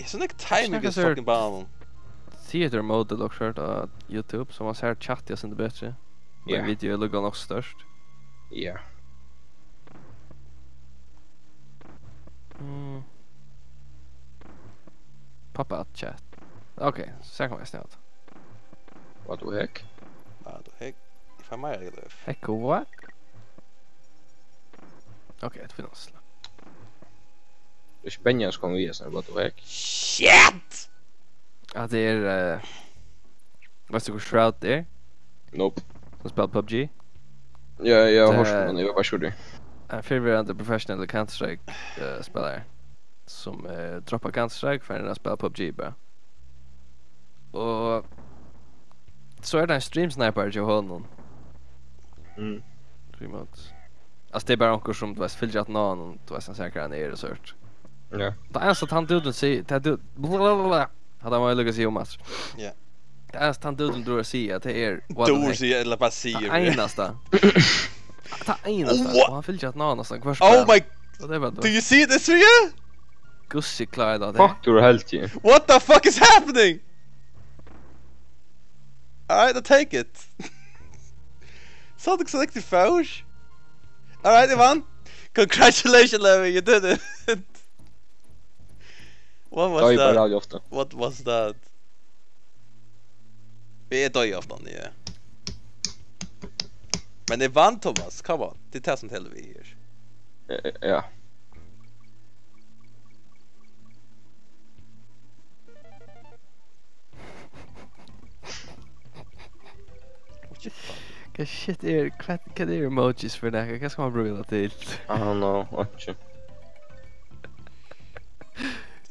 Eg so nógv timing í fucking bananum. Theater mode ella okkurt á YouTube, so man sær chat, eg sindi betri. Ja. Men video er líka nokk størst. Ja. Mm. Pop out chat. Ok, so kann man snæva. What the heck? What the heck? Eg fái meira eykalív. Heck what? Ok, tað finnast. Tað er spennandi at koma við, so what the heck? Shit! At tað er, eh, veitst tú hvør Shroud er? Nope. Sum spælir PUBG? Ja, eg havi hoyrt um hann, eg veit bara ikki hvør tað er. Ein fyrrverandi professionell Counter-Strike, eh, spælari, sum, eh, droppar Counter-Strike, fer at spæla PUBG bara. Og so er tað ein stream sniper hjá honum. Mm. Remote. Altso, tað er bara onkur sum, tú veitst, fylgir aftan á honum, tú veitst, hann sær hvar hann er og so. Ja. Tað einasta, hann dútin sigur, tað er dú-, blablabla. Hatta má eg líka siga um aftur. Ja. Tað einasta, hann dútin dugir at siga, tað er, what the heck. Dugir at siga, ella bara sigur. Tað einasta. Tað einasta. What? Og hann fylgir aftan á honum næstan hvørt spæl. Oh my. Og tað er bara, do you see this, Ria? Gussi klárar tað. Fuck, tú ert heldig. What the fuck is happening? All right, I'll take it. Something selected four. All right, Ivan. Congratulations, Levi, you did it. What was that? Doyr bara jævlig ofta. What was that? Eg doyr ofta, ja. Men eg vann, Thomas. Come on. Tað er tað sum telur við her. Eh, eh, ja. What the fuck? Hvat shit er, hvat, hvat er emojis fyri nakað? Hvat skal man brúka tað til? I don't know, einki.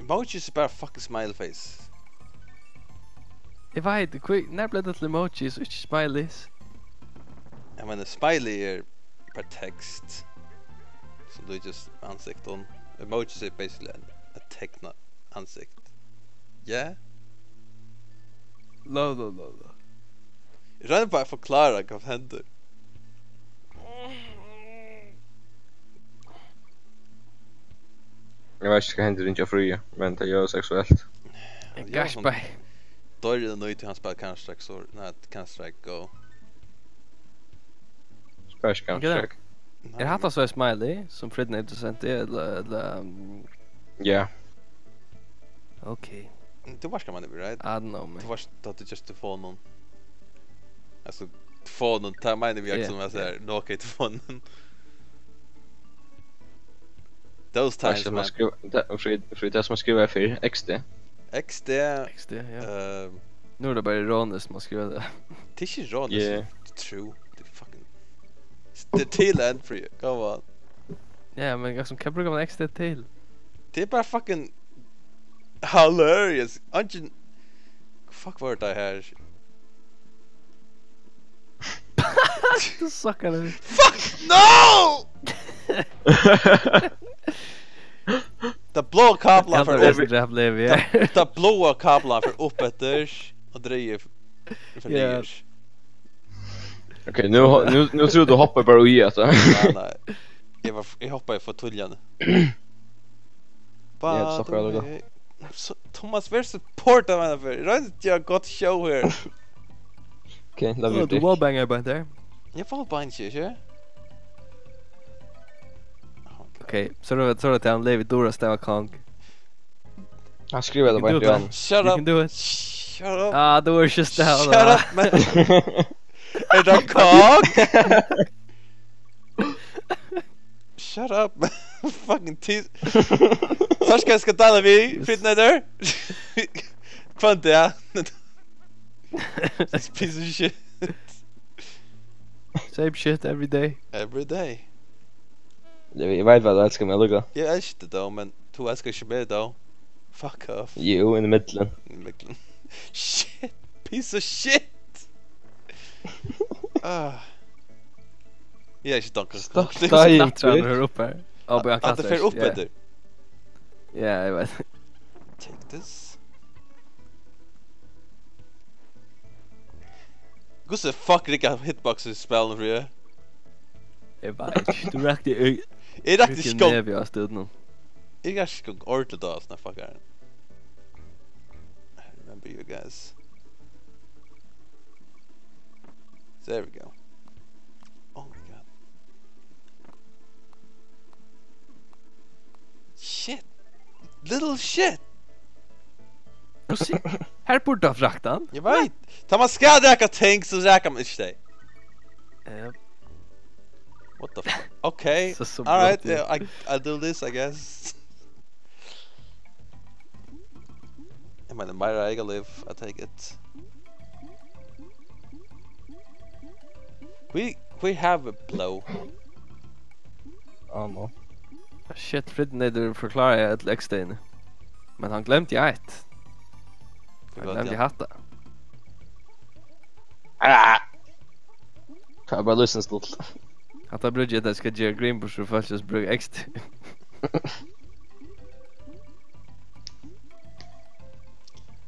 Emojis er bara fucking smiley face. Eg veit, hví, nær bleiv tað til emojis og ikki smileys? Eg meini, smiley er bara tekst. So do just ansikt, og emojis er basically ein, at tekna ansikt. Ja? No, no, no, no. Eg royni bara at forklára hvat hendir. Eg veit ikki, hvat hendir, ringja Fríði, men tað er jo seksuelt. Eg gaspar. Doyr í nýti, hann spælir Counter-Strike, so, nei, Counter-Strike Go. Spælir ikki Counter-Strike. Er hatta so smiley, sum Fridden eitt prosent er, ella, ella um, Ja. Okay. Tú veitst hvat man er, right? I don't know, man. Tú veitst at tú just telefonen. Altso, telefonen, tað meini eg Ja, sum at ja. Segja Nokia telefonen. Those Tað times, sum man. Man skriva, tað, fyri, fyri tað sum man skrivar fyri, X D. X D. X D, ja. Ehm, Nú er tað bara ironiskt, man skrivar tað. Tað er ikki ironiskt. Yeah. Tað er true. Tað er fucking. Tað er til enn frí. Come on. Ja, men liksom, hvat brúkar man X D til? Tað er bara fucking hilarious. Eingin. Fuck, var tað her? Tú suckar, Levi. Fuck no! Tað bláa kablan Kallar fer tað upp. Rap Levi, ja. Tað, tað bláa kablan fer upp eftir og dregur for Ja. niður. Ok, nú, nú, nú trúði tú hoppar bara í at Nei, nei. Eg var, eg hoppaði for tíðliga. Ja, so skal eg So, Thomas, vær support av hana fyrr. Royn at gera gott show her. Ok, love Tú you, tú dick. Wallbanger bara her. Eg fór bara ikki, ikki? Ok, so er tað, so er tað til hann Levi Dora stava Kong. Hann skrivaði You bara can do til it, hann. Shut You up. can do it. Shut up. Ah, tú ert ikki stava. Shut up, man. Er tað Kong? Shut up, man. Fucking tease. Først skal eg skal deila við, fitness der. Hvønn dag. This piece of shit. Same shit every day. Every day. Eg, eg veit hvat tú elskar meg, Luka. Eg elski teg, men tú elskar ikki meg, though. Fuck off. Jú, inn í middelen. Mikkel. Shit, piece of shit. Ah. Eg eri ikki dunker. Stop Tú dying, klatrar bitch. her uppe. Oh, but I At tað klatrar fer ikki, upp ja. Eftir. Ja, eg veit. Take this. Hvussu fuck riggar hitbox í spælinum fyri? Eg veit ikki. Tú rakti í Eg rakti ryggen skong. Nevi á stúdinum. Eg rakti skong ordentligt á sånne fuckar. I remember you guys. There we go. Oh my god. Shit. Little shit. Hvussu? Her burdi hann rakt hann. Eg veit. Tá man skal raka ting, so rakar man ikki tey. Eh, What the fuck? Okay. So, so All right. broken. Yeah, I I do this, I guess. Eg meini, meira eg live, I take it. We we have a blow. Oh no. Shit, Fridden eitur forkláraði øll X-dagini. Men hann glemdi eitt. Hann Hvat, glemdi ja? hatta. Ah! Tað er bara lysens lítla. Hatta brúki eg, at eg skal gera grín burtur úr fólki sum brúka X-dag.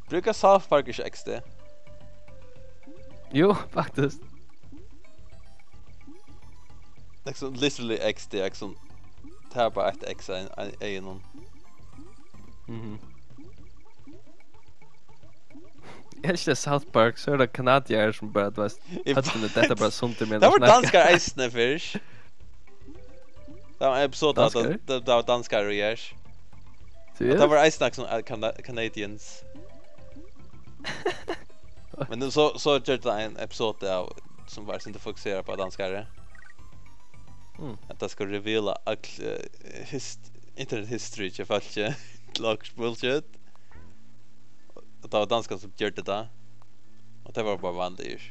Brúka South Park ikki X D? Jú, faktiskt. Liksom literally X D, liksom. Tað er bara eitt X í ein- ein- eygunum. Mhm. Eg elski South Park, so er tað kanadiarar sum bara, tú veist, Eg høvdini detta bara sundur meðan Tað teir var snakka. Danskar eisini fyrst. Tað var ein episode av Danskar? Tað, tað var Danskar og Jers. Seriøst? Tað var eisini nakað sum, eh, Cana- Canadians. Men nú so, so gjørdi tað ein episode av, sum var sindur fokuserað á danskari. Mm. At tað skal reveala øll, eh, hist-, internet history til fólki. Til okkurt bullshit. Og tað var danskar sum gjørdi tað. Og tað var bara vanligir.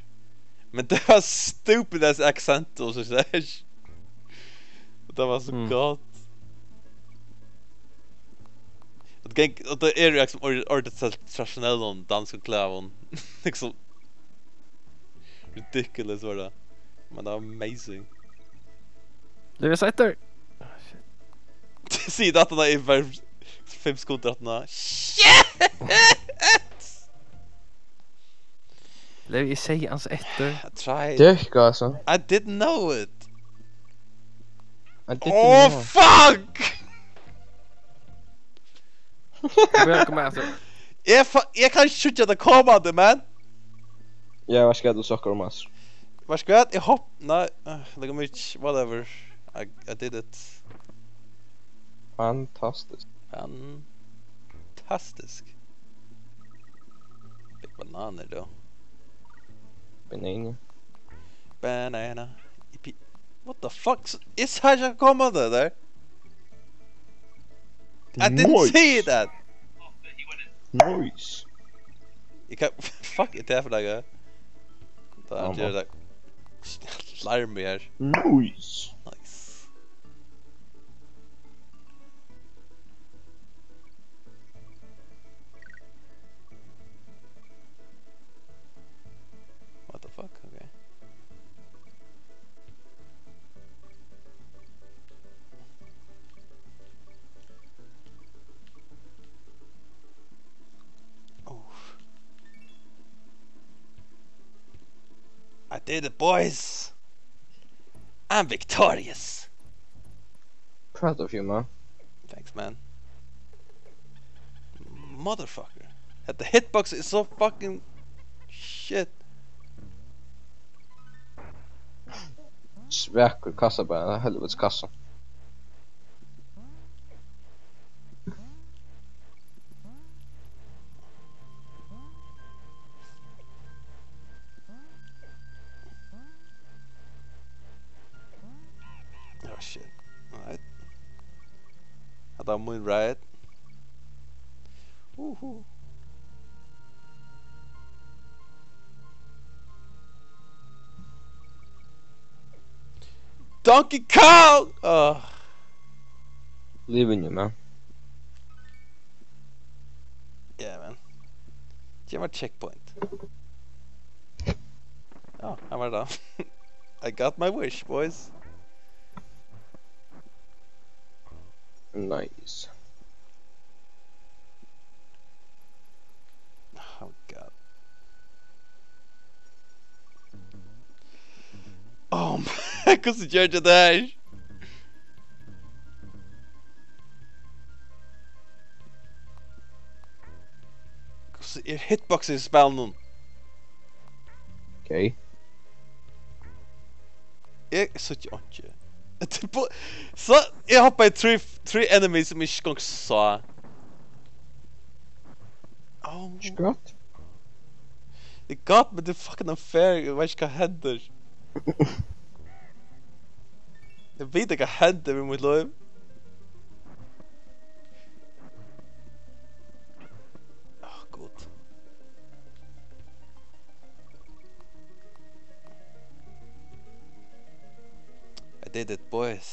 Men tað var stupid ass accent og so slash. Og tað var so Mm. gott. Og tað ganga, og tað eru liksom or-, orðið til tradisjonellan danskum klæðum. Liksom. Ridiculous var tað. Men tað var amazing. Levi seg eftir. Sig tað aftaná í bara fimm sekundir aftaná. Shit! Levi, eg segði hans eftir. I tried. Gekk, altso. I didn't know it. I didn't Oh, know. Fuck! Kom igjen, kom igjen, aftur. Eg fa-, eg kann ikki síggja tað komandi, man. Ja, veit ikki hvat tú snakkar um, altso. Veit ikki hvat, eg hopp-, nei, eh, like, whatever. I, I did it. Fantastiskt. Fantastiskt. Big banana, though. Banana. Banana. Ipi-, what the fuck? S-, eg sá ikki komandi tað har. I didn't Nice. See that. Nice. Eg kann, fuck, er tað fyri nakað? Tá Mamma. Ger tað larm her. Nice. Nice. What the fuck? Okay. Oh. I did it, boys! I'm victorious! Proud of you, man. Thanks, man. Motherfucker. Hetta hitbox is so fucking shit. Svakur kassa bara, helvitis kassa. Oh shit. Alright. Hatta var mín ride. Uhu. Donkey Kong! Oh. Living you, man. Yeah, man. Gev mær checkpoint. Ja, her var tað. I got my wish, boys. Nice. Oh, God. Oh, my. Hvussu ger eg tað her? Hvussu er hitboxið í spælinum? Okay. Eg síggi einki. Tað er bu-, so, eg hoppaði í trý, trý enemies sum eg ikki eingong sá. Oh. Skjótt. Eg got, men tað er fucking unfair. Eg veit ikki hvat hendir. Eg veit ikki hvat hendir við mítt lív. Oh, Gud. I did it, boys.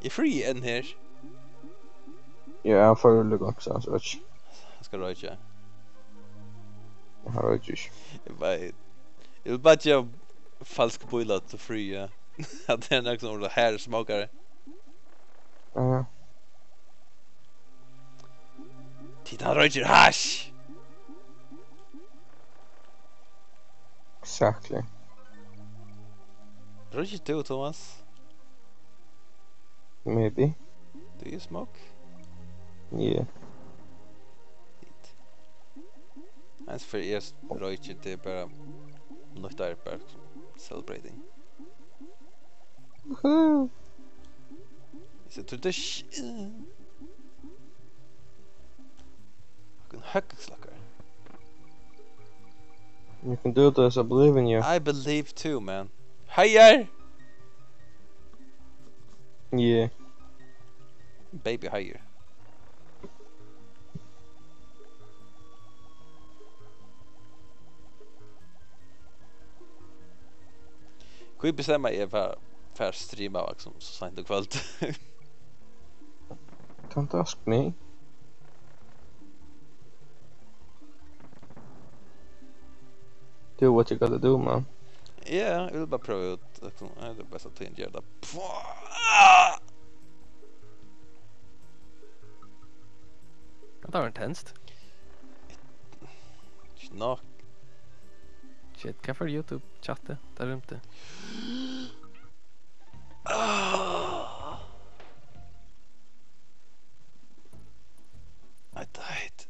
Eg fríði enn her. Ja, hann fór úr løgum, so hann skal ikki. Hann skal roykja. Hann roykir ikki. Eg veit. Eg vil bara geva falsk bílæt til fríði. At tað er nakar sum er harður smokari. Ja. Tit, hann roykir hash! Exactly. Roykir tú, Thomas? Maybe. Do you smoke? Yeah. Fínt. Eins fyri eg royki, tað er bara nýttári, bara celebrating. Woohoo! It's a tradition. Fucking høggslokkar. You can do this, I believe in you. I believe too, man. Heiðar! Yeah. Baby heiður. Hví bestemma eg bara, fara at streama, liksom, so seint í kvøld. Don't ask me. Do what you gotta do, man. Ja, eg vil bara prøva út, liksom, ja, tað er besta tíðin at gera tað. Ja, tað var intenst. Ikki nokk. Shit, hvat for YouTube-chatið? Tað rýmdi. Ah. I died.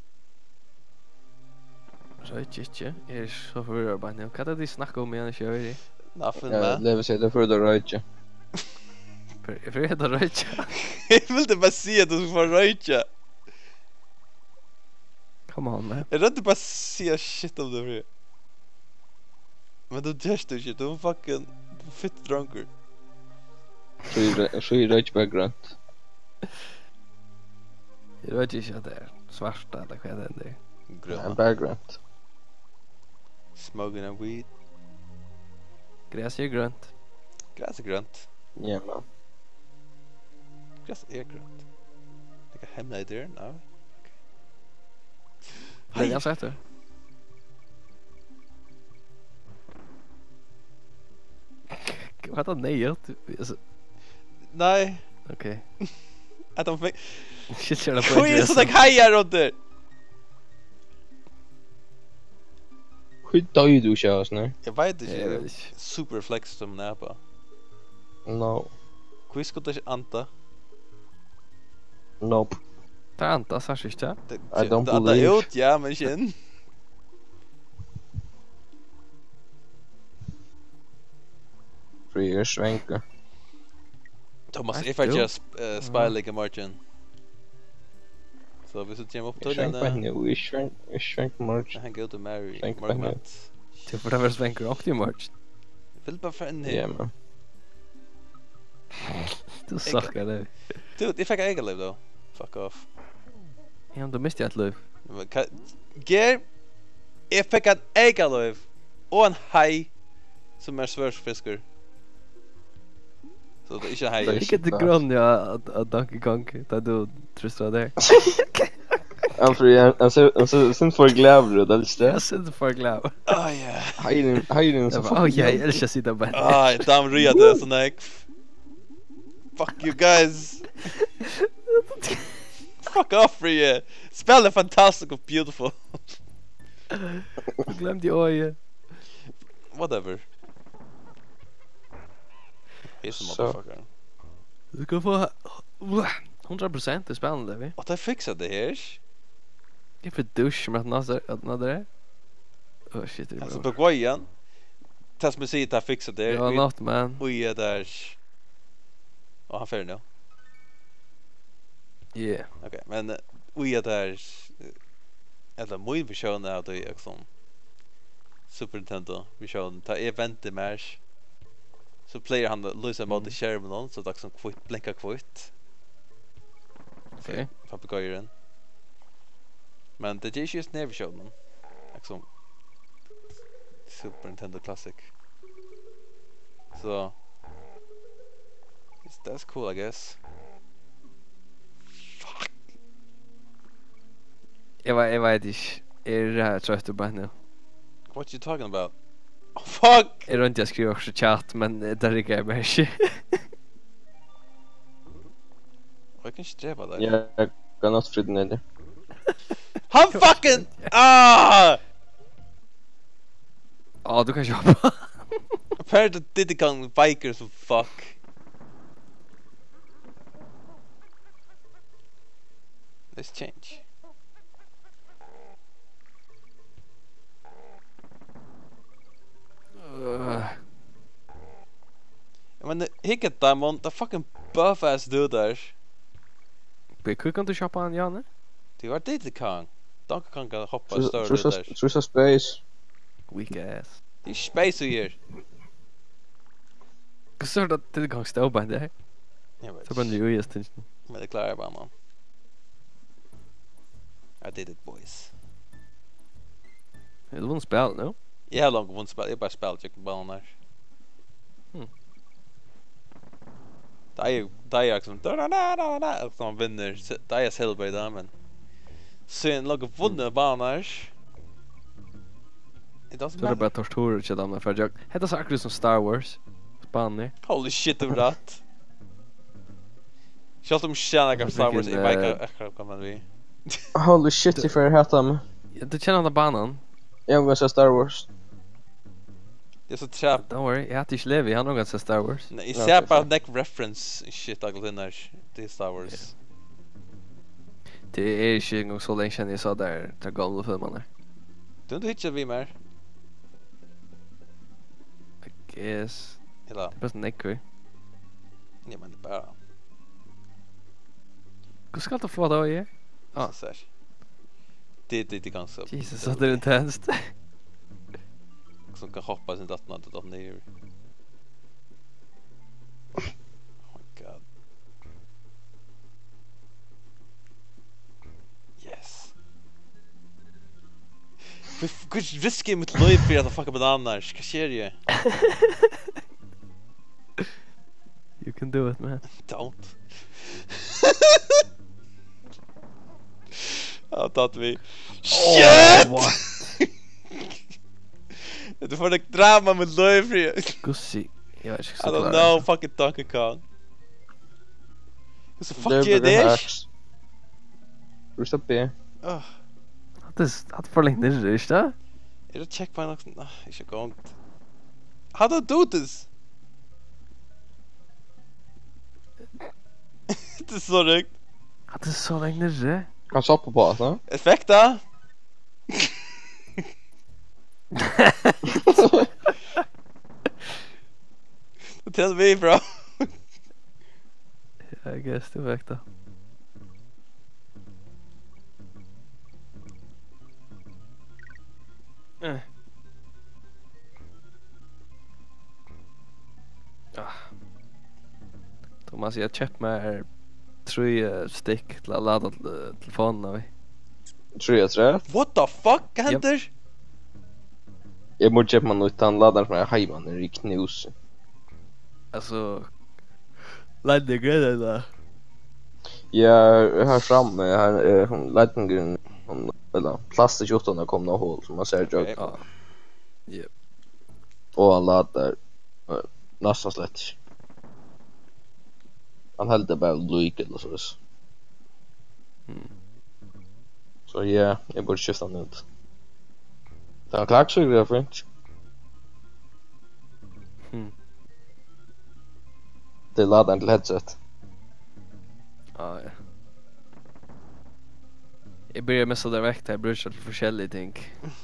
Royki ikki. Eg eri so forvirraður bara nú. Hvat er tað, tit snakka um, meðan eg ikki hoyri? Nothing, man. Levi sigur, tað er fyri at roykja. Fyri, fyri at roykja? Eg vildi bara siga, at tú skal fara at roykja. Come on, man. Eg royndi bara at siga shit um teg, Fríði. Men tú gert tað ikki, tú ert fucking, tú ert fittur drongur. So eg roy-, so eg royki bara grønt. Eg royki ikki, at tað er svart, ella hvat tað er. Grønt. Nei, bara grønt. Smoking a weed. Gras er grønt. Gras er grønt. Ja, man. Gras er grønt. Tað er hemmeligt her, nei. Ok. Nei, eg havi sagt tað. Hvat er neyðugt? Nei. Ok. At hann fekk... Shit, er tað... Hví er so nógv haiar undir? Hví doyði tú ikki av hasum her? Eg veit ikki. Eg veit ikki. Super flex sum ein apa. No. Hví skuldi tað ikki anda? Nope. Tað andar, sært ikki tað? I don't believe. Tað andar út, ja, men ikki inn. Fríði er svangur. Thomas, eg fari at gera sp-, eh, spæling í morgin. So, viss tú kemur upp... Eg svangi beint nú, eg svangi, eg svangi í morgin. Hang út í Mary, morgunmat. Tú fert at vera svangur onkuntíð í morgin. Eg vil bara fara inn her. Ja, man. Tú suckar, Levi. Dude, eg fekk eitt eykalív, though. Fuck off. Ja, men tú misti eitt lív. Men hvat ger? Eg fekk eitt eykalív. Og ein hai, sum er svørðfiskur. So tað er ikki ein hai. Tað er ikki til grøn, ja, at, at Donkey Kong, tá tú trýstir á tað. Hann fer, hann, hann sær, hann sær, sær for glaður út, er tað ikki tað? Ja, sær for glaður. Á, ja. Hairin, hairin, so fucking... Ó, ja, eg elski at síggja tað bara. Á, damen ríða tað so nógv. Fuck you guys. Fuck off, Fríði. Spælið er fantastic og beautiful. Eg gloymdi orðið. Whatever. He's a motherfucker. Tú skal fáa hundrað prosent í spælinum, Levi. Og tað fiksar tað her. Eg fái douche, men at ná tær, at ná tær. Oh, shit, tað er... Altso, bro. Bøgvaðan. Tað sum eg sigi, tað fiksar tað her. Ja, not, man. Oj, ja, tað er... Og hann fer nú. Yeah. Ok, men, eh, oj, ja, tað er, eh, ella mín versjón av tí, liksom, Super Nintendo versjón. Tá eg vendi mær, so plagar hann at lýsa móti skerminum, so tað er sum hvítt, blinkar hvítt. Ok. Papegøyen. Men tað ger ikki júst hesa versjónina. Liksom, Super Nintendo Classic. So, it's, that's cool, I guess. Fuck. Eg vei-, eg veit ikki. Eg eri ræðuliga troyttur beint nú. What you talking about? Oh, fuck! Eg royndi at skriva okkurt í chat, men, eh, tað riggaði bara ikki. Og eg kann ikki drepa tær. Ja, eg kann ofta flyta niður. Hann fucking... Ah! Á, tú kanst ikki hoppa. Apparently Diddy Kong veikur sum fuck. Let's change. Øh. Men hygg at teimum, tað fucking buff ass dude har. Bíða, hví kanst tú ikki hoppa hann, Jani? Tað var Diddy Kong. Donkey Kong kann hoppa stór dude har. Trýst á space. Weak ass. Tað er space í her. Hvussu er tað, Diddy Kong stóð bara har? Eg veit ikki. So bara nú í tingini. Men tað klárar eg bara, man. I did it, boys. Hevur tú vunnið spælið nú? Eg havi longu vunnið spælið, eg bara spæli gjøgnum banan her. Hmm. Tað er, tað er liksom, da, da, da, da, da, og so hann vinnur, so, tað er celebrate, men síðan longu vunnið banan her. It doesn't So er tað matter. Bara tortur hjá teimum at fara gjøgn. Hetta er so akkurát sum Star Wars. Banir. Holy shit, tú rætt. Sjálvt um sjálvt nakar Star Wars, eg veit eh, akkurát hvat man vil. Holy shit, eg fer at hata meg. Ja, tú kennir hana banan? Eg havi ongantíð sæð Star Wars. Eg er so trap. Don't worry, eg hati ikki Levi, hann hevur ongantíð sæð Star Wars. Nei, eg Ja, sær ok, bara so. Nógv reference shit á Glinar til Star Wars. Ja. Tað er ikki eingong so langt síðan eg sá tær, tær gomlu filmarnar. Tú, tú hittir við mær. I guess. Ella Tað er bara so nógv. Ja, men tað er bara Hvussu skalt tú fáa tað á, eg? Ah. So sær. Tað, tað, tað er ganska Jesus, so tað er intenst. Sum kann hoppa sum datt man, datt niður. Oh my god. Yes. Hví, hví riski eg mítt lív fyri at fucka bananar? Hvat sker eg? You can do it, man. Don't. Ja, tatt við. Oh, shit! What? Hetta er for drama mítt lív fyri. Gussi, eg veit ikki I don't know, fucking Donkey Kong. Hvussu fuck ger eg tað? Rústa B. Hatta er, hatta er for langt niðri, ikki tað? Er tað checkpoint nokk? Nei, ikki gongt. How do I do this? Tað er so ringt. Hatta er so langt niðri. Kann stoppa upp á hatta. Effekta. Tell me, bro. I guess, tú fekk tað. Eh. Ah. Thomas, eg keypti mær trý, eh, stikk til at lada til, eh, telefonina við. Trý afturat? What the fuck? Hvat Jep. Hendir? Eg má keypa mær nýtt, tann ladarin sum er heima, hann er í knúsi. Altso, leidningurin, ella? Ja, her frammi, her er hon, leidningurin, hon, ella, plastikk uttan at koma á hol, sum man sær Ok. gjøgnum. Ja. Jep. Og hann latar, eh, næstan slett ikki. Hann heldur bara lík ella soleiðis. Hmm. So ja, eg burdi skift hann út. Tað var klart, so er tað fínt. Hmm. Tað er ladarin til headset. Ah, ja. Eg byrjaði at missa tað vekk, tá eg brúkti tað til forskellig ting.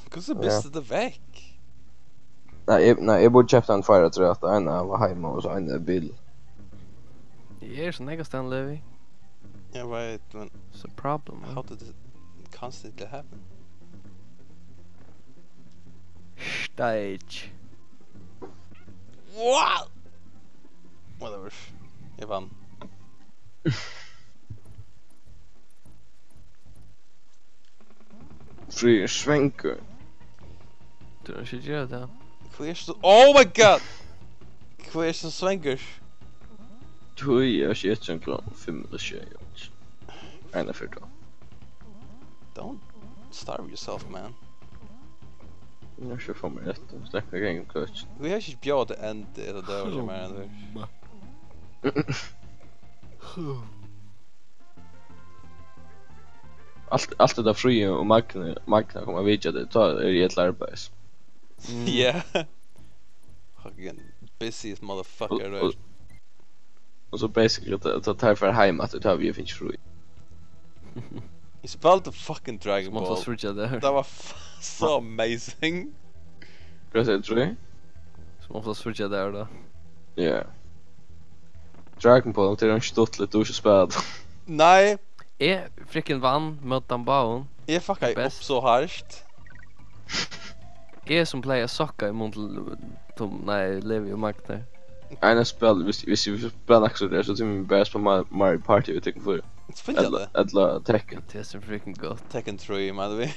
Hvussu Ja. misti tú tað vekk? Nei, eg, nei, eg burdi keypt ein tveir afturat, ein av heima og so ein í bil. Eg eri so nógvastaðni, Levi. Eg veit, men It's a problem, man. How did it constantly happen? Stage. What? Whatever. Eg vann. Fríði er svangur. Tú ert ikki at gera tað. Hví ert tú, oh my god! Hví ert tú svangur? Tí eg eri ikki ettur enn klokkan fimm ella sjey. Eina ferð tá. Don't starve yourself, man. Eg skal fáa mær eftir. Snakka gang um køkin. Vit hava ikki bjóðað til enda, ella døgurða, meira enn tað. Alt, alt hetta Fríði og Magni, Magna koma at vitja teg, tá eri eg til arbeiðis. Mm. Yeah. Fucking busiest motherfucker, Og, og, right? og so basically, tá, tá teir fara heim aftur, tá havi eg fingið frí. Eg spældi fucking Dragon Sum oftast Ball. Fríggjadag. Tað var f-, so amazing. Hvat sigur tú? Sum oftast fríggjadag, tá. Ja. Dragon Ball, tað er ikki stuttligt, tú ert ikki spælt. Nei. Eg frikkin vann móti teimum báðum. Eg fuckaði upp Best. So hart. Eg sum plagi at sokka í mun til, til, nei, Levi og Magni. Nei, nei, spæl, hvis, hvis vi spæla nakað so der, so tími vit bara spæla Mar-, Mario Party við tykkum fýra. Spæla Ella, tað. Ella Tekken. Tað er so frikkin gott. Tekken trý, man, við.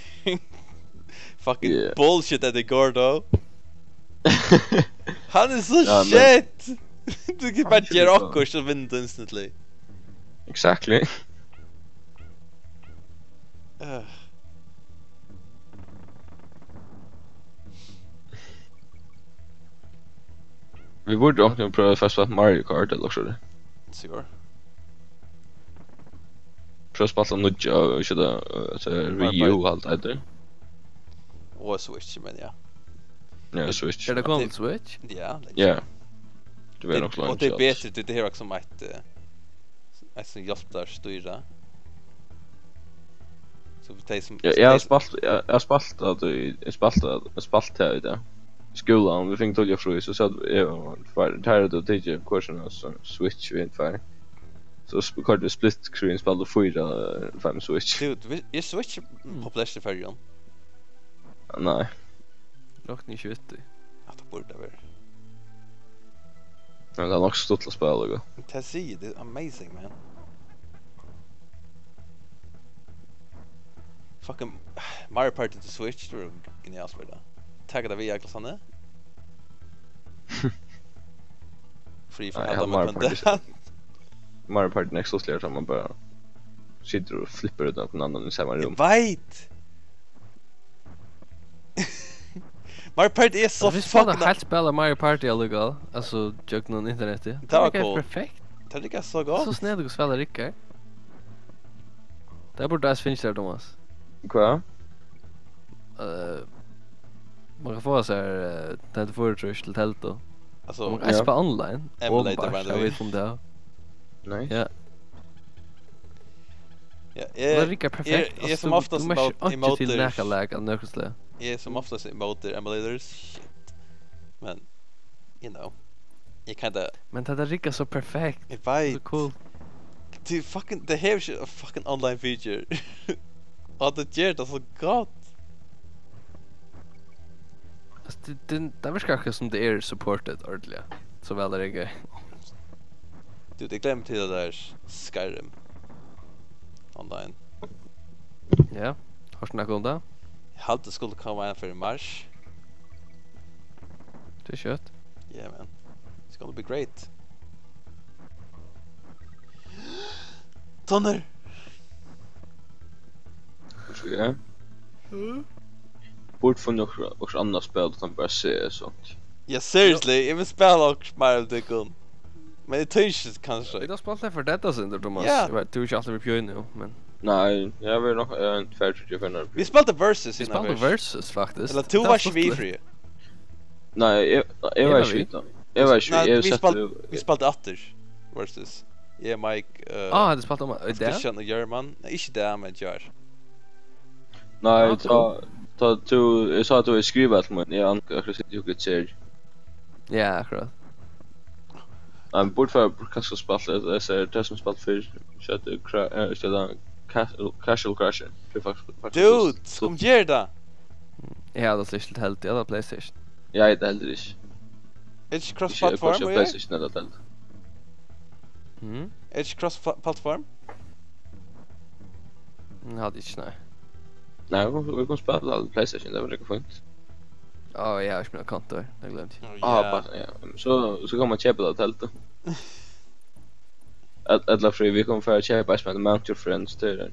Fucking Yeah. bullshit at det går, though. Hann er so Ja, men shit! Tú kan bara gera okkurt, so vinnur tú instantly. Exactly. Øh. Vit burdu onkuntíð prøvað fast at Mario Kart ella okkurt. Sure. Prøva at spæla nýggja og ikki tað, tað er Wii U alt eitur. Og Switch, men ja. Ja, Switch. Er tað komið til Switch? Ja, like, Ja. Tað verður nokk og langt. Tað er betri, tí tað hevur so eitt, eh, eitt sum hjálpar at stýra. So tey sum Ja, eg havi spælt, eg, eg havi spælt at eg, eg spælt at eg spælt her í dag. Í skúlanum, vit fingu tólv frí, so sat eg og tveir, tær høvdu tikið hvør sín Switch við tveir. So sp- koyrdi split screen, spældu fýra, eh, fem Switch. Dude, vi- er Switch populært í Føroyum? Nei. Rokni ikki við tí. At tað burdi verið. Men tað er nokk stuttligt at spæla, líka. Tað sigi eg, tað er amazing, man. Fucking Mario Party til Switch, tað var genialt spæl, tað. Taka tað við, Jakobs, hann er. Frí Nei, for eg at havi man Mario kunde. Party. Mario Party er nokk stuttligari, so man bara situr og flippar út av annan í sama Eg rúm. veit! Mario Party er so Vit spæla fucking heilt spæla Mario Party allíkavæl, altso gjøgnum internettið. Tað var Tað er cool. Perfekt. Tað er líka so So gott. Snædík at spæla riggar. Tað burdi eisini finnast har, Thomas. Hvat? Eh, man kann fáa sær uh, telefon til teldu. Altso, Man kann Ja. eisini spæla online. Emulator, by Openbart, the eg way. veit um tað. Nei. Ja. ja, Og tað eg, riggar perfekt. eg Altso, sum du, oftast du merkir imóti- ikki til imóti- nakað lag av nøkrum slag. eg sum oftast imóti emulators, shit. Men, you know, eg kann tað. Men tað er riggar so perfekt. Eg So veit. Cool. Tað er fucking, tað hevur ikki a fucking online feature. Og tað ger tað so gott. Altso, tað, tað, tað virkar akkurát sum tað er supported ordiliga. So væl er tað. Dude, eg gleymdi til tað har Skyrim online. Ja. Hoyrdi nakað um tað? Eg haldi, tað skuldi koma ein fyri mars. Tað er skjótt. Yeah, man. It's gonna be great. Tonner! Ja. Burdi funnið okkurt, okkurt annað spæl, uttan bara C S og sånt. Ja, seriously, eg vil spæla okkurt meira við tykkum. Men eg tími ikki, kanska. Vit hava spælt Left four Dead, altso, Thomas. Ja. Eg veit, tú ert ikki altíð við pjøni, jú, men Nei, eg havi verið nokk, eg havi ein tvær, tríggjar ferðir. Vit spældu versus Vit innan spældu fyrst. Versus, faktiskt. Ella tú Tað var varst við, stuttligt. Fríði. Nei, eg, eg Eg var var ikki við. við tá. Eg var ikki Nei, við, eg vit sett spældu, vit spældu aftur. Versus. Eg, Mike, eh, Ah, hetta spælt um í dag? Christian og Jørman. Nei, ikki í dag, men í gjár. Nei, Ah, tá, tá tú, eg sá at tú hevði skrivað til mín, eg an-, akkurát sett Jukit ser. Ja, akkurát. Nei, men burdi fara kanska spælt, eg, eg sigi, tað sum spælt fyrr, sett Cra-, eh, ikki tað, Castle, Castle Crusher. Tað er faktiskt, faktiskt Dude, kom ger tað! Eg havi tað slik til held, eg havi PlayStation. Ja, eg heldur ikki. Er ikki Ikki cross-platform, hvørki og PlayStation ella tað. Mhm. Er ikki cross-platform? Eg havi ikki, nei. Nei, vit kunnu, vit kunnu spæla á PlayStation, tað var ikki fínt. Á, eg havi ikki mítt konto, tað gloymdi eg. Ah, bara, ja. So, so kann man keypa tað teldu. Et-, ella frí, vit kunnu fara at keypa eitt sum eitur Mount Your Friends, tað er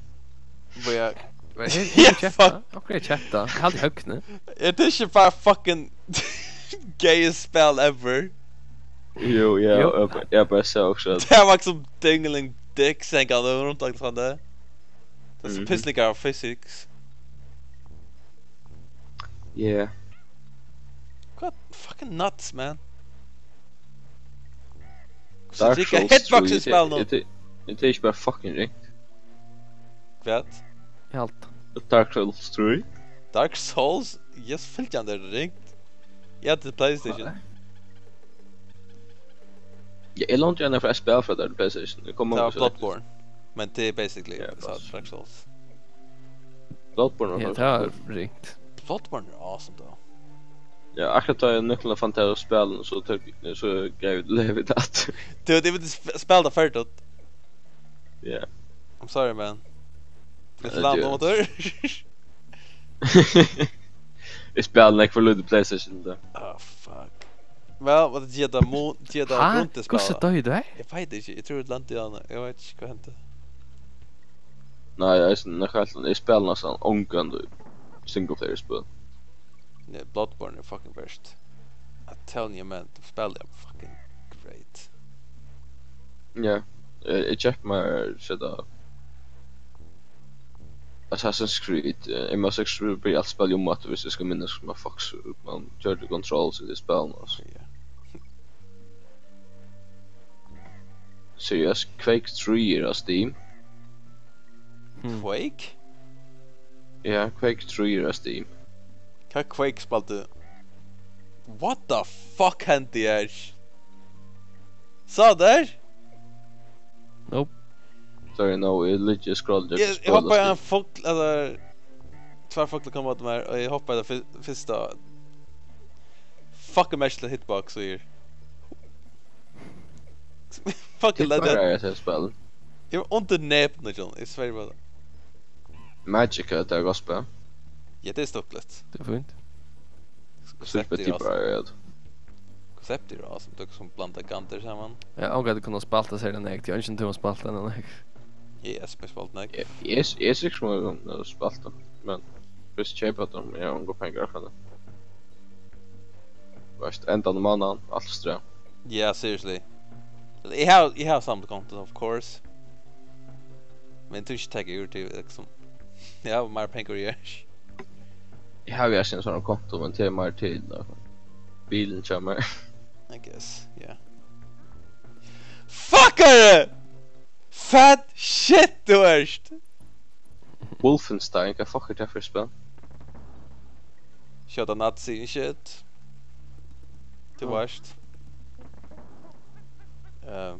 Bara, Men eg, Ja, eg keypti fuck. tað. Okkur eg keypti tað. Eg haldi høgni. er tað ikki bara fucking gayest spæl ever? Jo, ja, Jo. eg, eg bara sá også at Det var som dingling dick, sen kan du rundt og sånn det. Det er så Mhm. pisselig av physics. Yeah. What fucking nuts, man. Dark Drikka Souls hitbox trý, í spælinum. Tað, tað, tað er ikki bara fucking ringt. Hvat? Eg haldi. Dark Souls trý. Dark Souls? Yes, fylgjandi er ringt. Ja, til PlayStation. Ja, eg lånte gjarna for eitt spæl frá tær til PlayStation. Eg kom Det var over til Bloodborne. Men det er basically Ja, så pass. Dark Souls. Bloodborne Ja, var tað faktisk var ringt. Bloodborne er awesome, though. Ja, akkurát tá eg nøkla fann tað spæl, so tók, so gav eg leyvi til at. Du, det vil sp spela det færdigt. Ja. I'm sorry, man. Ja, Vit landa det um aftur. Eg spæli nógv for lítið PlayStation, tá. Oh, fuck. Well, what did you get the moon? Did you get the Ha? Grunde Hvussu spela? Doyðu teir? Eg veit ikki, eg trúi, eg lendi í hana. Eg veit ikki, hvat hendi. Nei, eg, eg spæli næstan ongantíð single player spøl. Yeah, Bloodborne er fucking worst. I'm telling you, man, the spell is fucking great. Ja, eg, eg keypti mær seta Assassin's Creed. Eh, eg má sikkurt byrja at spæla umaftur, hvis eg skal minnast, hvussu man fucks, man gjørdi controls í tí spælinum, altso. Ja. Seriøst, Quake trý er á Steam. Hmm. Quake? Ja, Quake trý er á Steam. Hvat Quake spældi? What the fuck hendi her? Sá tær? Nope. Sorry, no, eg liggi og scrolla Eg, gjøgnum eg hoppaði spøl og ein fugl, ella tveir fuglar komu at mær, og eg hoppaði tað fy-, fyrsta. Fucking merkiligt hitbox, sigur. Fucking Hitbox legend. Er eitt spæl. Eg var undir nepinum, John, eg sverji bara. Magic, er tað gott spæl? Ja, tað er stuttligt. Tað er fínt. Konseptið er Super awesome. Tipper, ja. Konseptið er awesome. Tað er sum blanda gandir saman. Ja, ongantíð kundi spælt tað, sigur hann, eg. Tað er ikki ein tíma spælt enn, eg. Yes, eg spælt nógv. Eg, eg, eg er sikkurt sum eg spælt tað, men fyrst keypa tað, eg havi ongar pengar frá tað. Veist, endan á mánaðin, alt strá. Yeah, seriously. Eg havi, eg havi samla konto, of course. Men tú ikki taka úr til, liksom. Eg havi meira pengar í her. Eg havi eisini ein sånn konto, men tað er meira til, eh, bilin hjá mær. I guess, yeah. Fuckari! Fat shit, tú ert! Wolfenstein, hvat fuck er tað fyri spæl? Skjóta nazi and shit. Tú Mm. veist. Eh,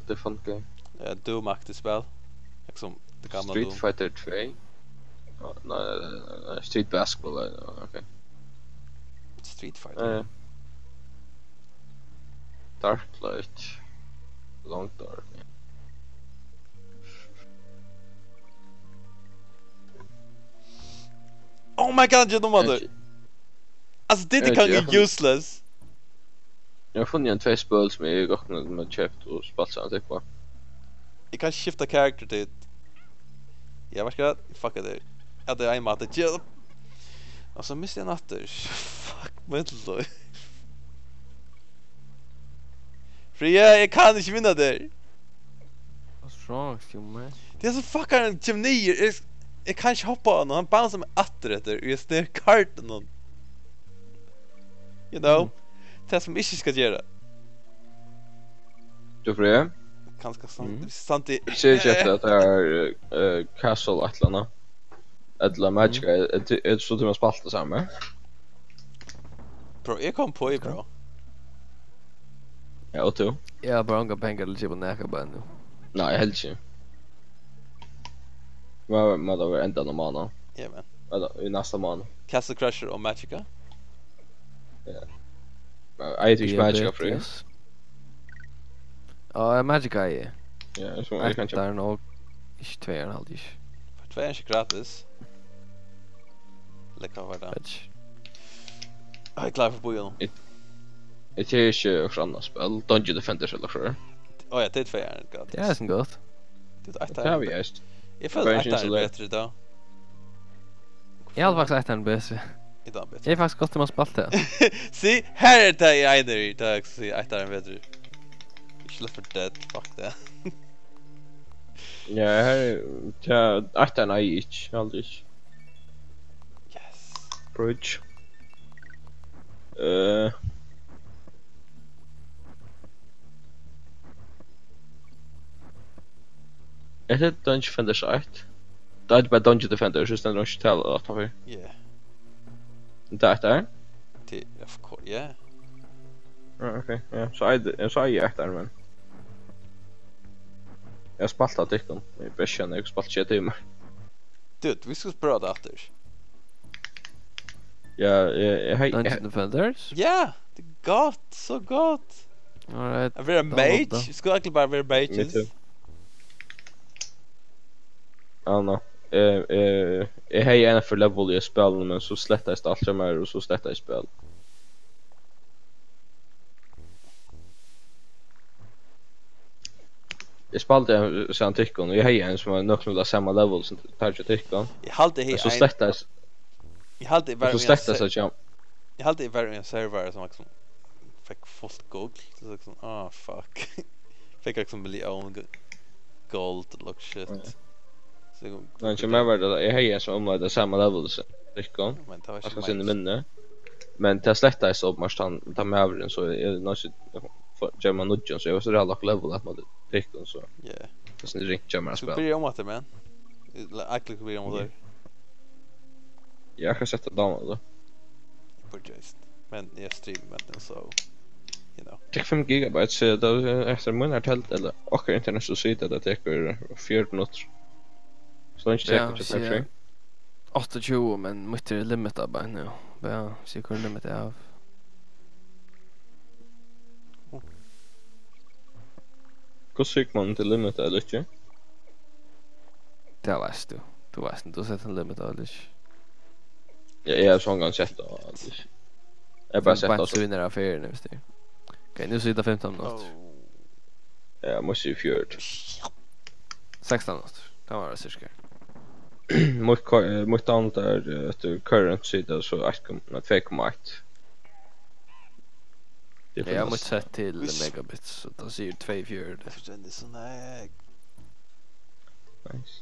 Tað er fun game. eh, Doom-aktigt spæl. Liksom, tað gamla Street Doom. Fighter tvey? Ah, nei, nei, nei, nei, Street Basketball, nei, nei, ok. Street Fighter. Eh, Dark Light. Long Dark, ja. Oh my god, eg dummar. Eg veit ikki. Altso, Diddy Eg veit Kong ikki, eg er fann- useless. Eg havi funnið ein tvey spøl sum eg gott kundi keypt og spælt saman við tykkum. Eg kann skifta character til. Ja, veitst tú hvat? Fuck it. Ja, tað er ein máti. Tja-, og so misti eg hann aftur. Fuck, mítt lív. Fríða, eg kann ikki vinna tær. What's wrong with you, man? Tað er so fucking kemur niður. Eg, eg kann ikki hoppa á hann. Hann bounsar meg aftur eftir. Og eg sneri kartinum. You know? Mm. Tað sum eg ikki skal gera. Tú, Fríða? Kanska sant. Mm. Sant í Eg sigi ikki at tað er, eh, Castle eitt ella annað. Ella Mm. Magic, er, er, er so tíma spælt tað sama? Bro, eg kom på, bro. Ja, og tú? Eg havi bara ongar pengar til at keypa nakað bara nú. Nei, eg helt ikki. Má, má tað vera endan á mánaðin? Ja, men. Ella í næsta mánað. Castle Crusher og Magicka? Ja. Men eigur tú ikki Magicka, Fríða? Diabetes. Ja, Magicka eigi eg. Ja, so eg kann keypa. Eittarin og ikki tveiarin, haldi eg ikki. Tveiarin er ikki gratis. Legg á, var tað? Veit ikki. Eg er klár fyri bíðan. Eg, eg tegi ikki okkurt annað spæl. Dungeon Defenders ella okkurt. Á ja, tað er tveiarin, gratis. Tað er eisini gott. Tað er eitt. Tað havi eg eisini. Eg føli Bara eitt ikki er so betri í dag. Eg haldi faktiskt eitt er betri. Eg dámi betri. Eg er faktiskt gott um at spæla tað. See, her er tað í einari, tað er, see, eitt er betri. Ikki Left four Dead, fuck tað. Ja, her er, tað, eitt er nei, ikki, aldri ikki. Yes. Bridge. Eh. Er tað Dungeon Defenders eitt? Tað er bara Dungeon Defenders, so stendur einki tal aftanfyri. Yeah. Tað er eitt har? Tað, of course, yeah. Ja, ok, ja, so eigi eg, so eigi eg eitt har, men eg havi spælt av tykkum. Eg byrjaði, eg havi spælt sjey tímar. Dude, vit skulu prøva tað aftur. Ja, eg, eg, hey, Dungeon Defenders? Ja, tað er gott, so gott. Alright. At vera mage, vit skulu allir bara vera mages. Me too. Ja, no. Eg, eg, eg hevði eina for level í spælinum, men so slettaðist alt hjá mær, og so slettaðist spæl. Eg spældi ein, síðan tykkum, og eg hevði ein, sum var nøkulunda sama level sum teir hjá tykkum. Eg haldi, eg Men hevði so ein slettaðist, Eg haldi, eg var so í ein slettaðist ser- at hjá Eg haldi, eg var í ein server, sum var, sum fekk fult gugl. So var eg sånn, ah, fuck. Fekk, liksom, million g- gold, like, shit. Ja. So eg kom Nei, hjá mær var tað, eg hevði ein, sum umleið tað sama level sum tykkum. Men tað var Eg ikki skal sinna meint. minni. Men tað slettaðist so, Martin, tann maðurin, so eg, eg, ger man nýggjan, so eg var so ræðuliga level at man tykkum, so Yeah. tað er ringt hjá mær at So spæla. byrja umaftur, man. Eg la- Actually, byrja umaftur. Yeah. Eg kann seta down, ella? Eg byrja eisini. Men eg streami, men so, you know. Tek fimm gigabyte, so tað er eftir mínar tel-, ella okkara internet, so sigur tað, at tað tekur fjøruti minuttir. So leingi Ja, tekur til siga Patreon. Áttaogtjúgu, men mítt er limitað bara nú. Ja, siga hvør limit er av. Hvussu sigur man til limit ella ikki? Tað veitst tú. Tú veitst, um tú setur ein limit á ella ikki. Ja, eg havi so ongan sett á, ella ikki. Eg havi bara Finn sett á beint so svinnar av feriuni, viss tað er. Ok, nú sita fimtan minuttir. Oh. Ja, eg má siga fjøruti. Sekstan minuttir. Tað var tað cirka. Mítt ko-, eh, mítt download er, eh, eftir current sita so eitt komma, nei, tvey komma eitt. Tað er Ja, fyri mítt næsta. sett til Vís- megabits, so tað sigur tvey fjøruti. Eg forstår so nei. Nice.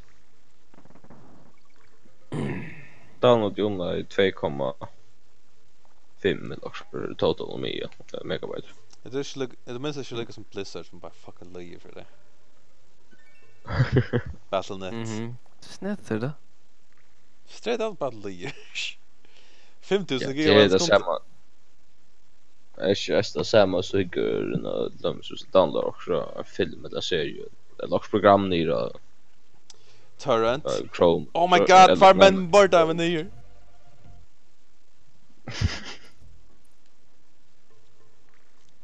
Download í umleið tvey komma fimm ella okkurt total um, ja, megabyte. Er tað ikki líka, er tað minst ikki líka sum Blizzard, sum bara fucking lýgur fyri teg? Battle dot net. Mhm. Snett er tað. Straight out bara lýgur. Fimm túsund Ja, tað er gigabyte tað sekund. sama. Er ikki, er tað sama sum hyggur inn á, til dømis, hvis du downloadar okkurt, ein film ella serie, ella okkurt program niður á, Torrent. á Chrome, Oh my ella god, tveir menn Chrome. bordaðu meg niður.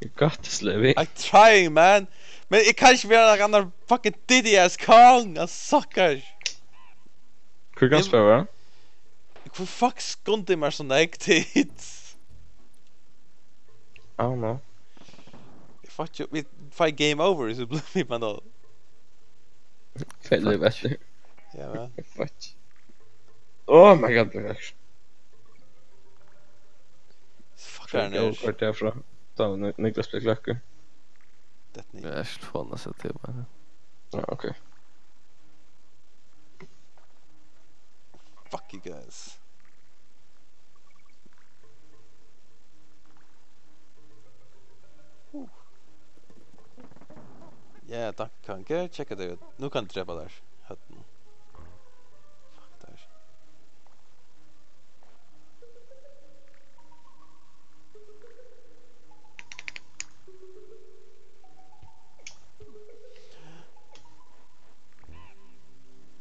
You got this, Levi. I'm trying, man. Men eg kann ikki vera like annar fucking diddy ass Kong, a sucker. Hvat kann Eg- spæla vera? Hví fuck skundi mær so nógv tit? I don't know. Eg fái ikki, vit fáa game over, so blívur vit bara nú. Fell í vettur. Ja, va? Fuck. Oh my god, fuck. Fuck, er Fuck, nær. Hvat er tað frá? Tá var Nik-, Niklas bleiv kløkkur. Dett niður. Eg er ikki farin at seta til, men Ja, ok. Fuck you guys. Uh. Ja, danke, danke. Tjekka teg út. Nú kann eg drepa tær. Høvdinum. Fuck tær.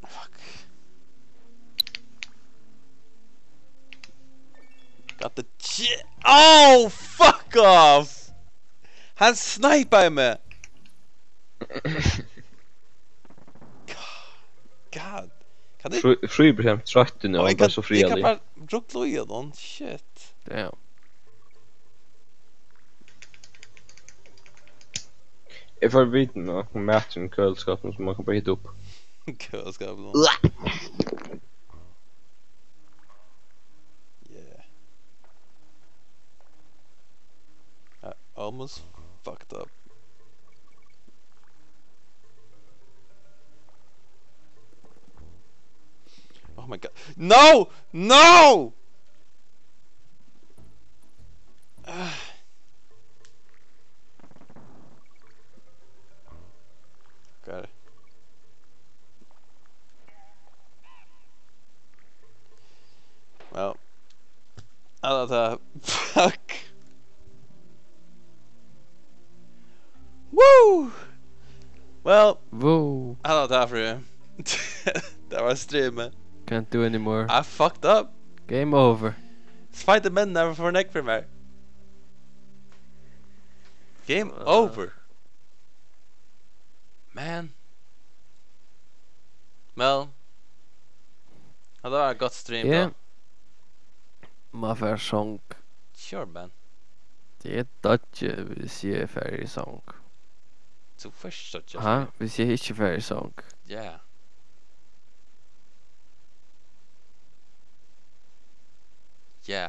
Fuck. Got the chi-, oh, fuck off! Hann sneipaði meg! God. Kann eg Frí-, Fríður er troytt nú, Ó, hann eg bara kann, so eg kann friðarlig. bara rugla í honum. Shit. Damn. Eg fái vita um maturin í køliskápinum, sum man kann bara hita upp. Køliskápinum. Yeah. I almost fucked up. Oh my god. No! No! Ah. Got it. Well, I love that. Fuck. Woo! Well, Woo. I love that for you. That was stream. Can't do anymore. I fucked up. Game over. Spider-Man never for neck for me. Game Uh. over. Man. Well. Hatta var eitt gott stream, Ja. tá. Má fara í song. Sure, man. Tað er dodgy, hvis eg fari í song. Tú fert so ikki at Ha, spæla. Hvis eg ikki fari í song. Ja. Ja.